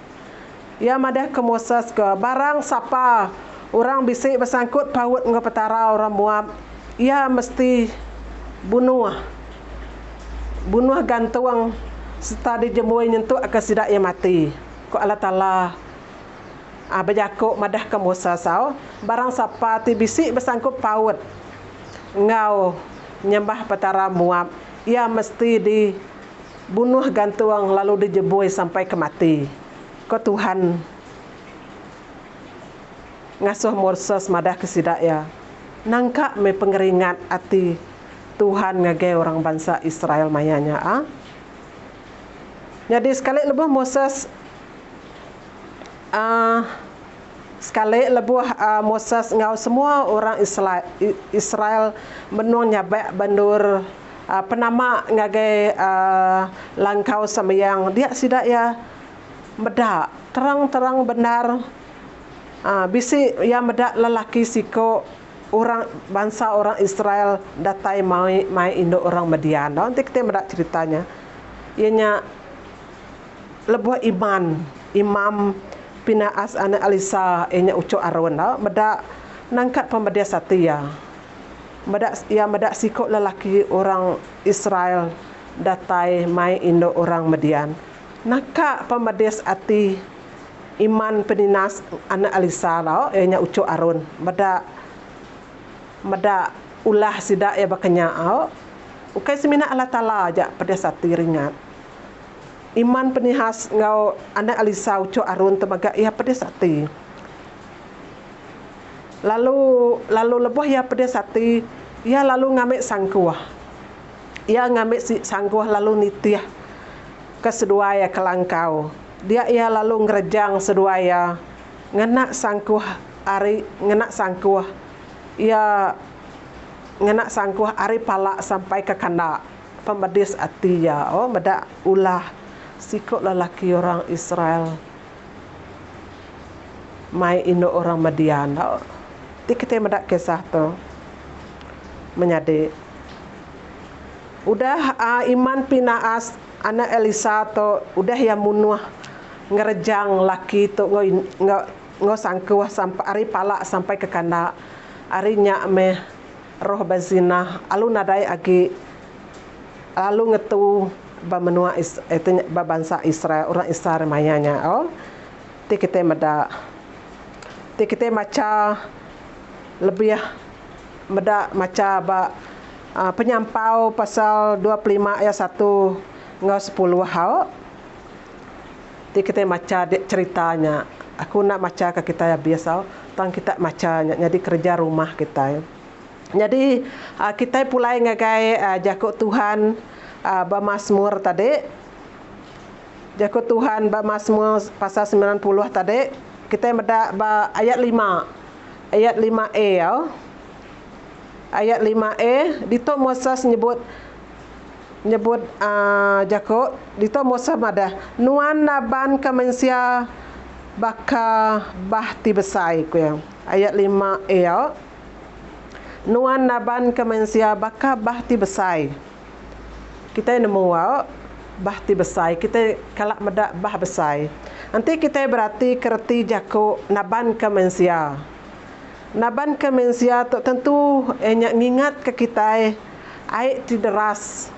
Iya madahka Moses ke barang sapa orang bisi besangkut paut enggau petara orang Moab, iya mesti bunuh. Bunuh gantung sereta dijembui nyentukka sida iya mati, ku Allah Taala. Bejaku madahka Moses au, barang sapa ti bisi besangkup paut enggau nyembah petara Moab, iya mesti dibunuh gantung lalu dijebui sampai ke mati. Ko Tuhan ngasuh Moses madahka sida iya, Nangka meh pengeringat ati Tuhan ngagai orang bansa Israel maya nya. Nyadi sekali lebuh Moses Aaa Sekali lebuh Moses enggau semua orang Israel benung nyabak ba endur penama ngagai langkau sembiang, dia sida iya meda terang-terang bendar. Bisi iya meda lelaki siko orang bansa orang Israel datai mai mai indu orang Median. Tau enti kitai meda cherita nya iya nya lebuh Iman, Imam Pinaas anak Elisa iya nya uchu Aron tau meda nangkat pemedis ati iya. Meda iya meda siko lelaki orang Israel datai mai indu orang Median. Naka pemedis ati Iman Peninas anak Elisa tau iya nya uchu Aron meda meda ulah sida iya baka nya au. Ukai semina Allah Taala aja pedis ati ringat. Iman Penihas enggau anak Elisa uchu Aron tu mega iya pedis ati. Lalu lalu lebuh iya pedis ati iya lalu ngambi sangkuh. Iya ngambi sangkuh lalu nitih ke seduai iya ke langkau. Dia iya lalu ngerejang seduai iya ngena sangkuh ari ngena sangkuh iya ngena sangkuh ari pala sampai ke kanda pemedis ati iya. Oh meda ulah siku lelaki orang Israel mai indu orang Median. Ti kitai meda kisah tu menyadi. Udah Iman Pinaas anak Elisa tu udah iya munuh ngerejang laki tu enggau enggau enggau sangkuh sampai ari pala sampai ke kanda. Ari nya meh roh bezinah alu nadai agi lalu ngetu ba menua is ba bansa Israel orang Israel maya nya. Oh ti kitai meda ti kitai macha lebih meda macha ba Penyampau pasal 25 ayat satu enggau sepuluh au ti kitai macha cherita nya. Aku enda macha ka kitai abis au tang kita macha nya nyadi kereja rumah kitai. Nyadi kitai pulai ngagai jaku Tuhan ba Masmur tadi. Jaku Tuhan ba Masmur pasal 90 tadi kitai meda ba ayat lima ayat lima A au. Ayat 5a, ditu Moses nyebut nyebut uh, jaku, ditu Moses madah, Nuan nabanka mensia baka bah ti besai, ku iya. Ayat 5a, Nuan nabanka mensia baka bah ti besai. Kitai nemu au, bah ti besai, kitai kala meda bah besai. Enti kitai beratika reti jaku nabanka mensia, Nabanka mensia tu tentu iya nya ngingatka kitai ai ti deras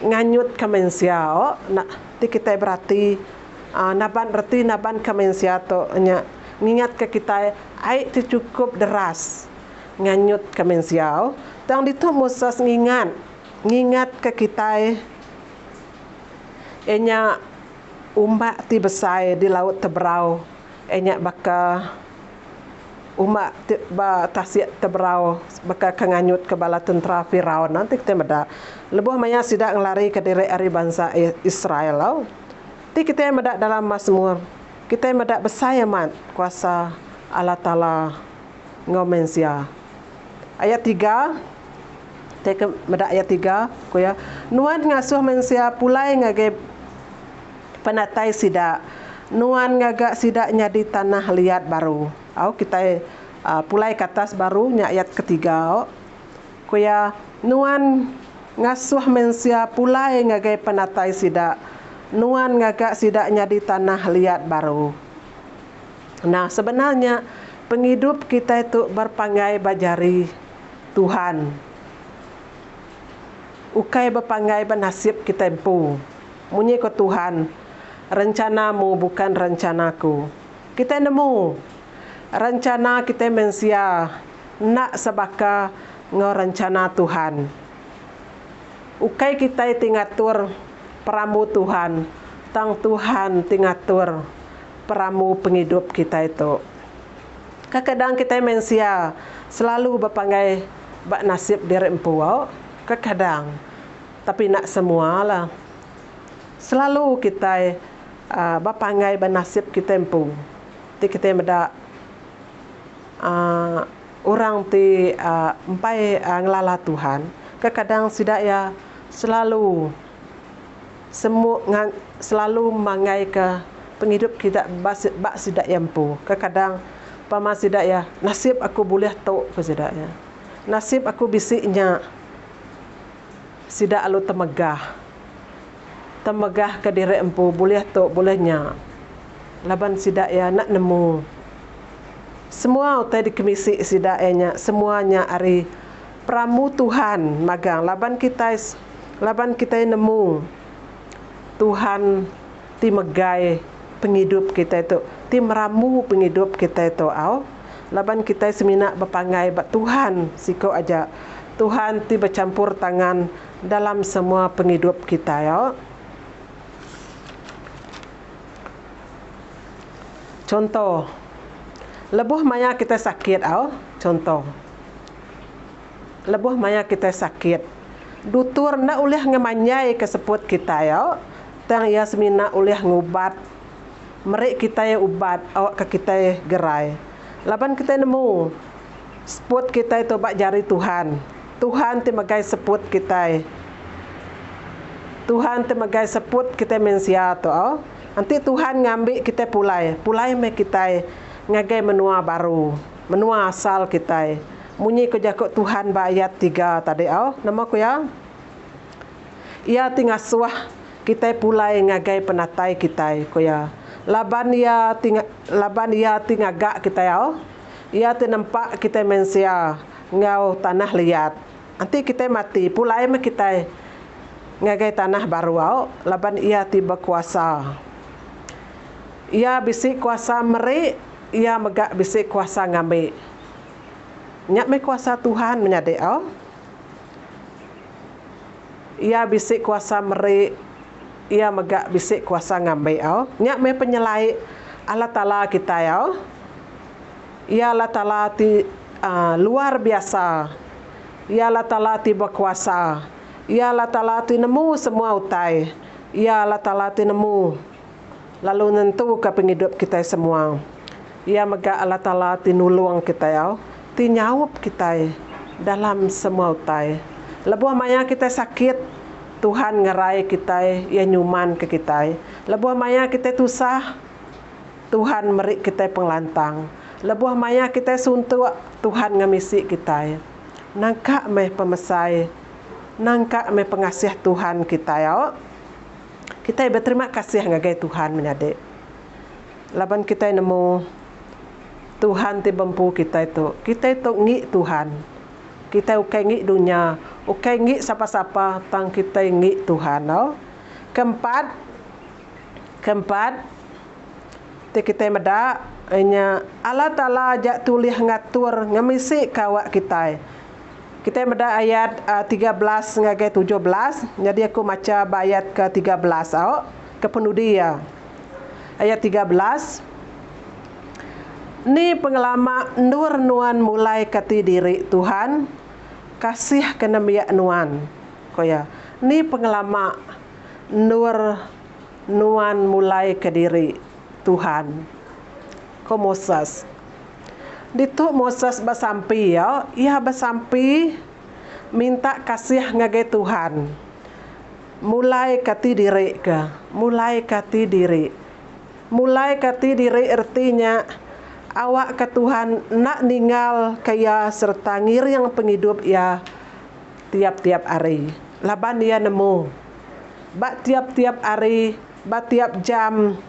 nganyutka mensia o na ti kitai berati aaa naban reti nabanka mensia tu nya ngingatka kitai ai ti chukup deras nganyutka mensia o. Tang ditu Moses ngingat ngingatka kitai iya nya umbak ti besai di Laut Teberau iya nya baka. Uma ti ba tasik Teberau baka ke nganyutka bala tentera Firaun enti kitai meda lebuh maya sida ngelarika diri ari bansa Israel au. Ti kitai meda dalam Masmur, kitai meda besai amat kuasa Allah Taala enggau mensia. Ayat tiga, ti ke meda ayat tiga ku iya, Nuan ngasuh mensia pulai ngagai penatai sida, nuan ngaga sida nyadi tanah liat baru. Au kitai pulai ke atas baru nya ayat ketiga au. Ku iya, nuan ngasuh mensia pulai ngagai penatai sida, nuan ngaga sida nyadi tanah liat baru. Nah, sebenar nya pengidup kitai tu berpanggai ba jari Tuhan. Ukai bepanggai ba nasib kitai empu. Munyi ko Tuhan, Rencana-Mu bukan rencana-Ku. Kitai nemu, rencana kitai mensia enda sebaka enggau rencana Tuhan. Ukai kitai ti ngatur perambu Tuhan, tang Tuhan ti ngatur perambu pengidup kitai tu. Kekadang kitai mensia selalu bepanggai ba nasib diri empu au. Kekadang. Tapi enda semua lah. Selalu kitai aaa bepanggai ba nasib kitai empu. Ti kitai meda aaa orang ti aaa empai ngelala Tuhan, kekadang sida iya selalu semu selalu manggaika pengidup kita ba sida iya empu. Kekadang. Pama sida iya, nasib aku bulih tu, ku sida iya. Nasib aku bisi nya. Sida alu temegah. Temegah ke diri empu bulih tu bulih nya. Laban sida iya enda nemu. Semua utai dikemisi sida iya nya semua nya ari perambu Tuhan magang laban kitai laban kitai nemu Tuhan ti megai pengidup kitai tu ti merambu pengidup kitai tu au laban kitai semina bepanggai ba Tuhan siko aja Tuhan ti bechampur tangan dalam semua pengidup kitai au. Chunto, lebuh maya kitai sakit au, chunto. Lebuh maya kitai sakit, dutur enda ulih ngemanjaika seput kitai au, tang iya semina ulih ngubat, meri kitai ubat awakka kitai gerai. Laban kitai nemu, seput kitai tu ba jari Tuhan. Tuhan ti megai seput kitai. Tuhan ti megai seput kitai mensia tu au. Enti Tuhan ngambi kitai pulai, pulai meh kitai ngagai menua baru, menua asal kitai. Munyi ku jaku Tuhan ba ayat tiga tadi au. Nama ku iya? Iya ti ngasuh kitai pulai ngagai penatai kitai, ku iya. Laban iya ti laban iya ti ngaga kitai au. Iya ti nempa kitai mensia enggau tanah liat. Enti kitai mati, pulai meh kitai ngagai tanah baru au laban Iya ti bekuasa. Iya bisi kuasa meri, Iya mega bisi kuasa ngambi. Nya meh kuasa Tuhan menyadi au. Iya bisi kuasa meri, Iya mega bisi kuasa ngambi au. Nya meh penyelai Allah Taala kitai au. Iya Allah Taala ti luar biasa. Iya Allah Taala ti bekuasa. Iya Allah Taala ti nemu semua utai. Iya Allah Taala ti nemu lalu nentuka pengidup kitai semua. Iya mega Allah Taala ti nulung kitai au, ti nyaup kitai dalam semua utai. Lebuh maya kitai sakit, Tuhan ngerai kitai, Iya nyumanka kitai. Lebuh maya kitai tusah, Tuhan meri kitai pengelantang. Lebuh maya kitai suntuk, Tuhan ngemisi kitai. Nangka meh pemesai, nangka meh pengasih Tuhan kitai au. Kitai beterima kasih ngagai Tuhan menyadi. Laban kitai nemu Tuhan ti bempu kitai tu. Kitai tu ngi Tuhan. Kitai ukai ngi dunya, ukai ngi sapa-sapa tang kitai ngi Tuhan au. Keempat, Keempat, ti kitai meda inya Allah Taala aja tulih ngatur ngemisi ka awak kitai. Kitai meda ayat 13 ngagai 17, nyadi aku macha ba ayat ke 13 au, ke penudi iya. Ayat 13, Ni pengelama endur nuan mulai ka ti diri, Tuhan? Kasih ke nembiak nuan, ko iya. Ni pengelama endur nuan mulaika diri, Tuhan? Ko Moses. Ditu Moses besampi iya, iya besampi minta kasih ngagai Tuhan. Mulaika ati diri ke, mulaika ati diri. Mulaika ati diri reti nya awakka Tuhan enda ninggalka iya sereta ngiring pengidup iya tiap-tiap hari. Laban iya nemu. Ba tiap-tiap hari, ba tiap jam,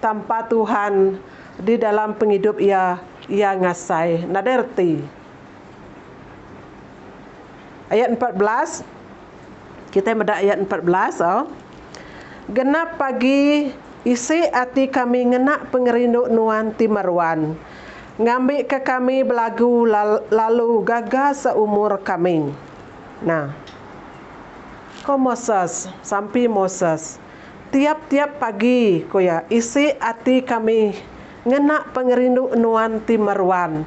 tanpa Tuhan di dalam pengidup iya, iya ngasai nadai reti. Ayat 14, kitai meda ayat 14 au. Genap pagi isi ati kami ngena pengerindu Nuan ti meruan, ngambika kami belagu lalu gaga seumur kami. Nah. Ko Moses, sampi Moses, Tiap-tiap pagi, ku iya, isi ati kami ngena pengerindu Nuan ti meruan.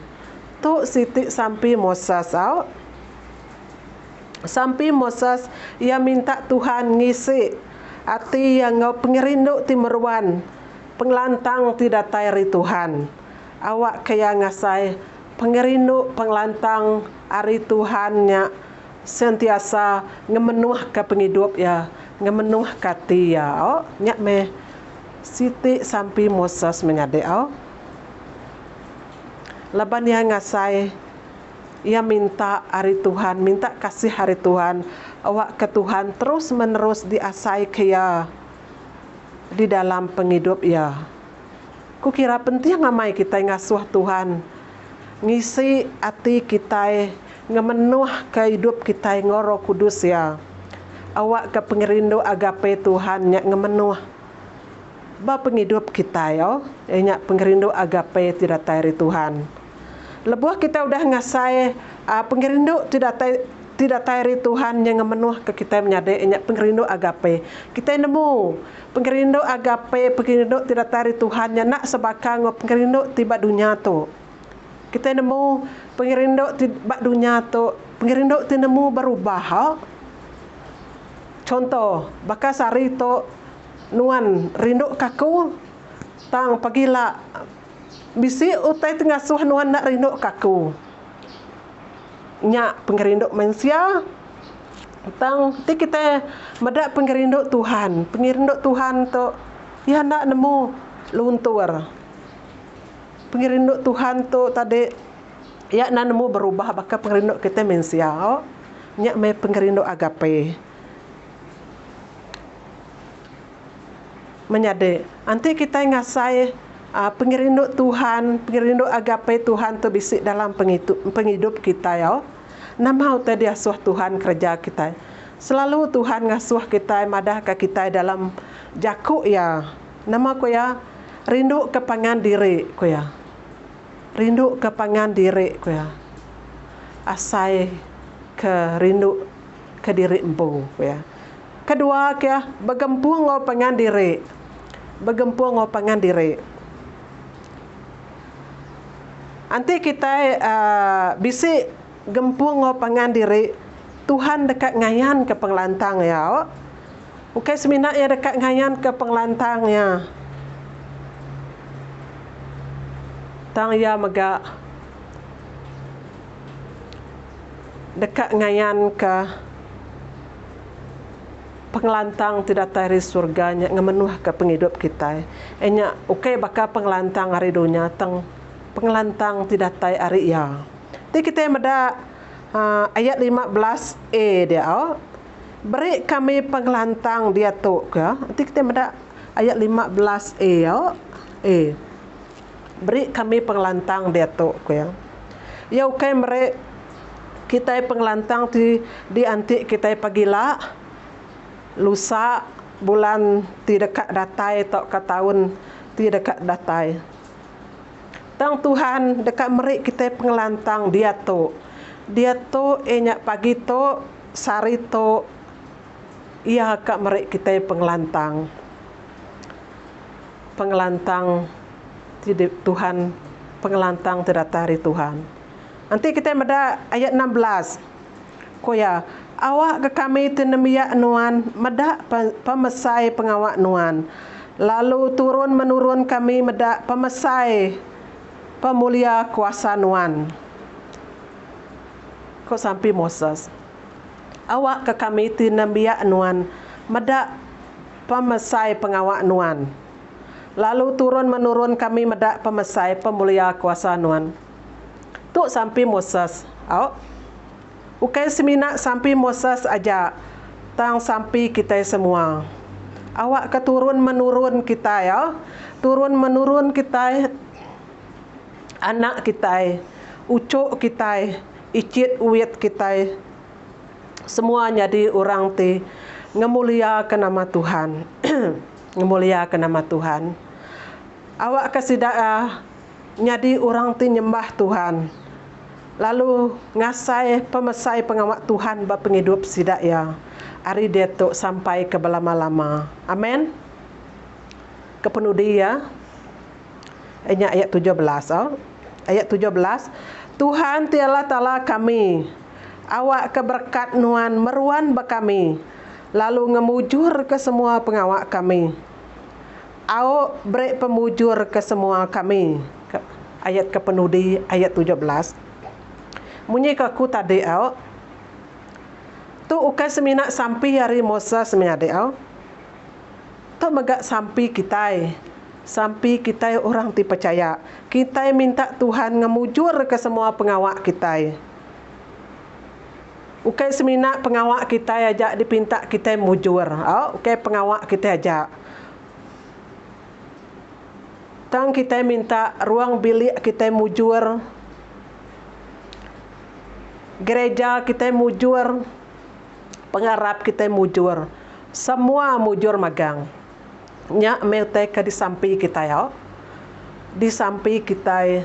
Tu siti sampi Moses, au. Sampi Moses, iya minta Tuhan ngisi ati iya enggau pengerindu ti meruan, pengelantang ti datai ari Tuhan. Awakka iya ngasai pengerindu pengelantang ari Tuhan nya Sentiasa ngemenuhka pengidup iya, ngemenuhka ati iya. Au, nya meh siti sampi Moses menyadi. Au. Laban iya ngasai iya minta ari Tuhan, minta kasih ari Tuhan awakka Tuhan terus menerus diasaika iya di dalam pengidup iya. Ku kira penting amai kitai ngasuh Tuhan ngisi ati kitai ngemenuhka idup kitai enggau Roh Kudus iya. Awakka pengerindu agape Tuhan nya ngemenuh ba pengidup kitai au, iya nya pengerindu agape ti datai ari Tuhan. Lebuh kitai udah ngasai pengerindu ti datai ti datai ari Tuhan nya ngemenuhka kitai menyadi iya nya pengerindu agape. Kitai nemu pengerindu agape pengerindu ti datai ari Tuhan nya enda sebaka enggau pengerindu ti ba dunya tu. Kitai nemu pengerindu ti ba dunya tu pengerindu ti nemu berubah au. Chunto, baka sehari tu nuan rindu ka aku, tang pagila bisi utai ti ngasuh nuan enda rindu ka aku. Nya pengerindu mensia. Tang ti kitai meda pengerindu Tuhan, pengerindu Tuhan tu iya enda nemu luntur. Pengerindu Tuhan tu tadi iya enda nemu berubah baka pengerindu kitai mensia. Nya meh pengerindu agape. Menyadi, enti kitai ngasai pengerindu Tuhan, pengerindu agape Tuhan tu bisi dalam pengidup kitai au, nama utai diasuh Tuhan kereja kitai? Selalu Tuhan ngasuh kitai madahka kitai dalam jaku Iya. Nama ku Iya? Rinduka pangan diri, ku Iya. Rindu ke pangan diri, ku iya. Asai ke rindu ke diri empu, ku iya. Kedua ke iya, begempung enggau pangan diri. Begempung enggau pangan diri. Enti kitai uhh bisi gempung enggau pangan diri, Tuhan deka ngayanka pengelantang iya. Ukai semina iya deka ngayanka pengelantang iya, tang iya mega deka ngayanka pengelantang ti datai ari surga nya ngemenuhka pengidup kitai. Iya nya ukai baka pengelantang ari dunya tang pengelantang ti datai ari Iya. Ti kitai meda uhh ayat 15 A dia au. Beri kami pengelantang diatu ke. Enti kitai meda ayat 15 A au. A. Beri kami pengelantang diatu ku iya. Iya ukai meri kitai pengelantang ti dianti kitai pagila, lusa, bulan ti deka datai tauka taun ti deka datai. Tang Tuhan deka meri kitai pengelantang diatu. Diatu iya nya pagi tu. Sehari tu, Iya ka meri kitai pengelantang. Pengelantang ti di Tuhan, pengelantang ti datai ari Tuhan. Enti kitai meda ayat 16, ku iya, Awak ke kami ti nembiak Nuan meda pemesai pengawa Nuan, lalu turun menurun kami meda pemesai pemulia kuasa Nuan. Ku sampi Moses, Awakka kami ti nembiak nuan meda pemesai pengawa nuan, lalu turun-menurun kami meda pemesai pemulia kuasa nuan. Tu sampi Moses. Au. Ukai semina sampi Moses aja, tang sampi kitai semua. Awakka turun-menurun kitai, au, turun-menurun kitai anak kitai, uchu kitai, ichit wit kitai semua nyadi orang ti ngemuliaka nama Tuhan. Ngemuliaka nama Tuhan. Awakka sida nyadi orang ti nyembah Tuhan lalu ngasai pemesai pengawa Tuhan ba pengidup sida iya ari diatu sampai ke belama-lama. Amen. Kepenudi iya. Nya ayat 17 au. Ayat 17, Tuhan ti Allah Taala kami, awakka berekat Nuan meruan ba kami, lalu ngemujurka semua pengawa kami. Au beri pemujur ke semua kami. Ayat ke penudi ayat 17. Munyi ke aku tadi au. Tu ukai semina sampi ari Moses menyadi au. Tu mega sampi kitai. Sampi kitai orang ti pechaya. Kitai minta Tuhan ngemujurka semua pengawa kitai. Ukai semina pengawa kitai aja dipinta kitai mujur. Au, ukai pengawa kitai aja. Tang kitai minta ruang bilik kitai mujur. Gereja kitai mujur. Pengarap kitai mujur. Semua mujur magang. Nya meh utai ke disampi kitai au. Disampi kitai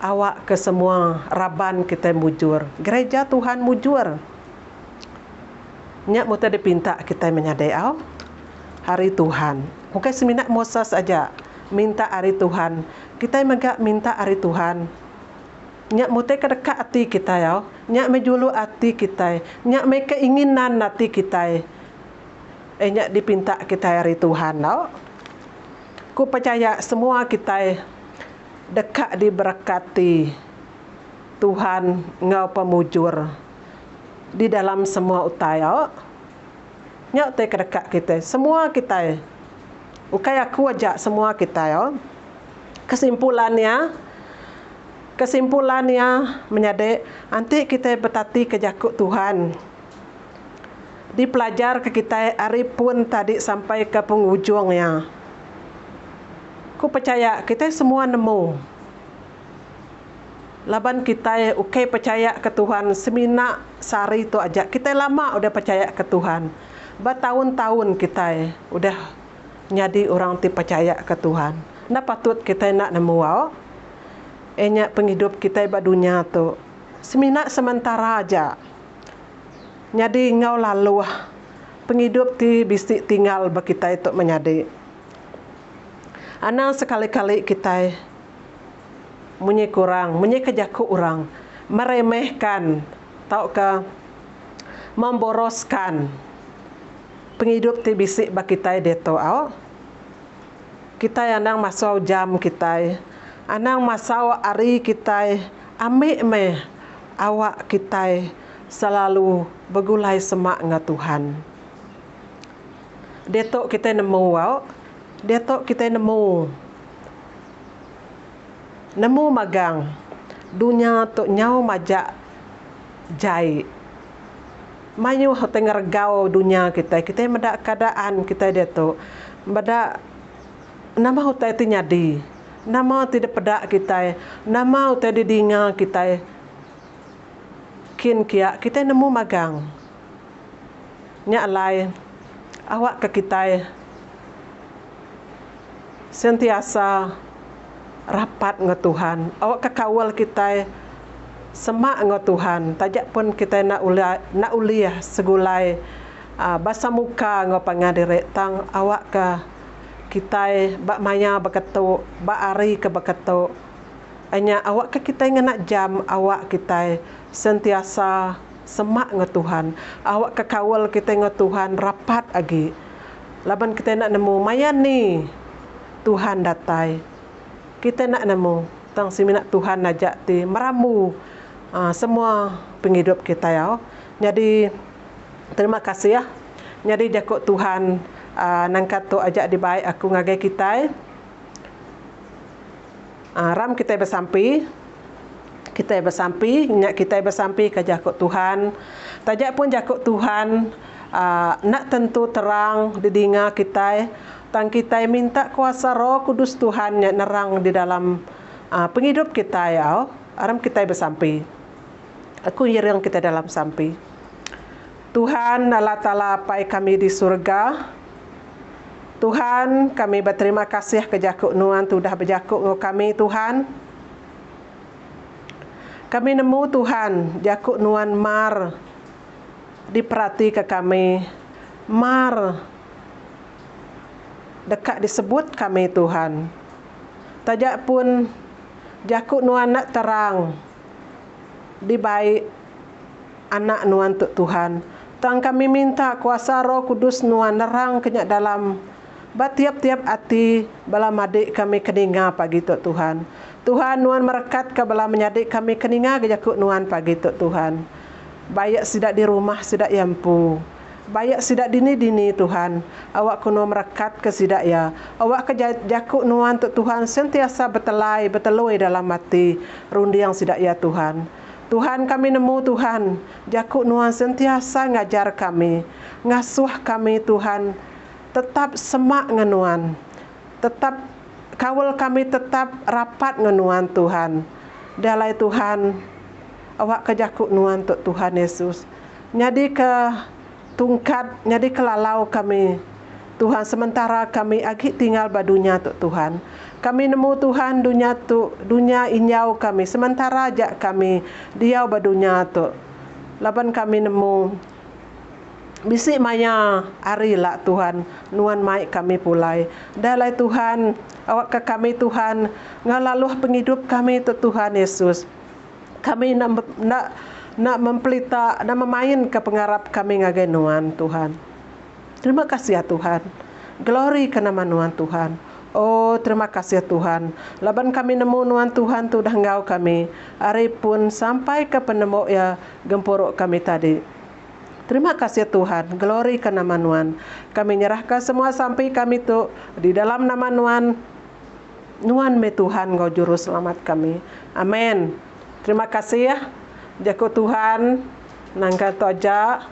awak ke semua raban kitai mujur. Gereja Tuhan mujur. Nya meh utai dipinta kitai menyadi au. Hari Tuhan. Ukai semina Moses aja minta ari Tuhan. Kitai mega minta ari Tuhan. Nya meh utai ke deka ati kitai au. Nya meh juluk ati kitai. Nya meh keinginan ati kitai. Eh nya dipinta kitai ari Tuhan tau. Ku pechaya semua kitai deka diberekati Tuhan enggau pemujur di dalam semua utai au. Nya utai ke deka kitai semua kitai ukai aku aja semua kitai au. Kesimpulan iya kesimpulan iya menyadi enti kitai betatika jaku Tuhan. Dipelajarka kitai ari pun tadi sampai ke pengujung iya. Ku pechaya kitai semua nemu. Laban kitai ukai pechaya ke Tuhan semina sehari tu aja. Kitai lama udah pechaya ke Tuhan. Betaun-taun kitai udah nyadi orang ti pechaya ke Tuhan. Enda patut kitai enda nemu au. Iya nya pengidup kitai ba dunya tu semina sementara aja. Nyadi enggau laluh pengidup ti bisi tinggal ba kitai tu menyadi. Anang sekali-kali kitai munyi ke orang, munyi ke jaku orang meremehkan tauka memboroskan pengidup ti bisi ba kitai diatu au. Kitai anang masau jam kitai, anang masau hari kitai ambi meh awak kitai selalu begulai semak enggau Tuhan. Diatu kitai nemu au, diatu kitai nemu. Nemu magang dunya tu nyau majak jai. Mayuh utai ngeregau dunya kitai. Kitai meda keadaan kitai diatu. Meda nama utai ti nyadi. Nama ti dipeda kitai. Nama utai didinga kitai. Kin kia kitai nemu magang. Nya alai awakka kitai sentiasa rapat enggau Tuhan. Awakka kaul kitai semak enggau Tuhan taja pun kitai enda ulih enda ulih segulai uhh besemuka enggau pangan diri tang awakka kitai ba maya beketu ba hari ke beketu inya awakka kitai ngena jam awak kitai sentiasa semak enggau Tuhan. Awakka kaul kitai enggau Tuhan rapat agi. Laban kitai enda nemu maya ni Tuhan datai. Kitai enda nemu tang semina Tuhan aja ti merambu uhh semua pengidup kitai au. Nyadi terima kasih nyadi jaku Tuhan uhh nangka tu aja dibai aku ngagai kitai. Uhh ram kitai besampi. Kitai besampi nya kitai besampi ka jaku Tuhan. Taja pun jaku Tuhan uhh enda tentu terang didinga kitai tang kitai minta kuasa Roh Kudus Tuhan nya nerang di dalam uhh pengidup kitai au. Aram kitai besampi. Aku ngiring kitai dalam sampi. Tuhan Allah Taala Apai kami di surga. Tuhan kami beterima kasih ke jaku nuan ti udah bejaku enggau kami Tuhan. Kami nemu Tuhan, jaku nuan mar diperatika kami, mar deka disebut kami Tuhan. Taja pun jaku nuan enda terang dibai anak nuan tu Tuhan, tang kami minta kuasa Roh Kudus nuan nerangka nya dalam Ba tiap-tiap ati bala madik kami ke ninga pagi tu Tuhan. Tuhan nuan merekat ka bala menyadi kami ke ninga ga jaku nuan pagi tu Tuhan. Baik sida di rumah sida iya empu. Bayak sida dini-dini Tuhan. Awak ke Nuan merekat ke sida iya. Awak ke jaku Nuan tu Tuhan sentiasa betelai betelui dalam ati runding sida iya Tuhan. Tuhan kami nemu Tuhan, jaku Nuan sentiasa ngajar kami, ngasuh kami Tuhan tetap semak ngan Nuan. Tetap kaul kami tetap rapat ngan Nuan Tuhan. Nya alai Tuhan, awak ke jaku Nuan tu Tuhan Yesus nyadika tungkat nyadika lalau kami Tuhan sementara kami agi tinggal ba dunya tu Tuhan. Kami nemu Tuhan dunya tu dunya injau kami sementara aja kami diau ba dunya tu laban kami nemu bisi maya hari ila Tuhan nuan mai kami pulai. Deh alai Tuhan awakka kami Tuhan enggau laluh pengidup kami tu Tuhan Yesus. Kami enda enda enda mempelita enda memainka pengarap kami ngagai Nuan, Tuhan. Terima kasih Tuhan. Glory ke nama Nuan Tuhan. Oh terima kasih Tuhan laban kami nemu Nuan Tuhan tu udah enggau kami ari pun sampai ke penemu iya gempuru kami tadi. Terima kasih Tuhan. Glory ke nama Nuan. Kami nyerahka semua sampi kami tu di dalam nama Nuan. Nuan meh Tuhan enggau Juruselamat kami. Amen. Terima kasih. Jaku Tuhan nangka tu aja.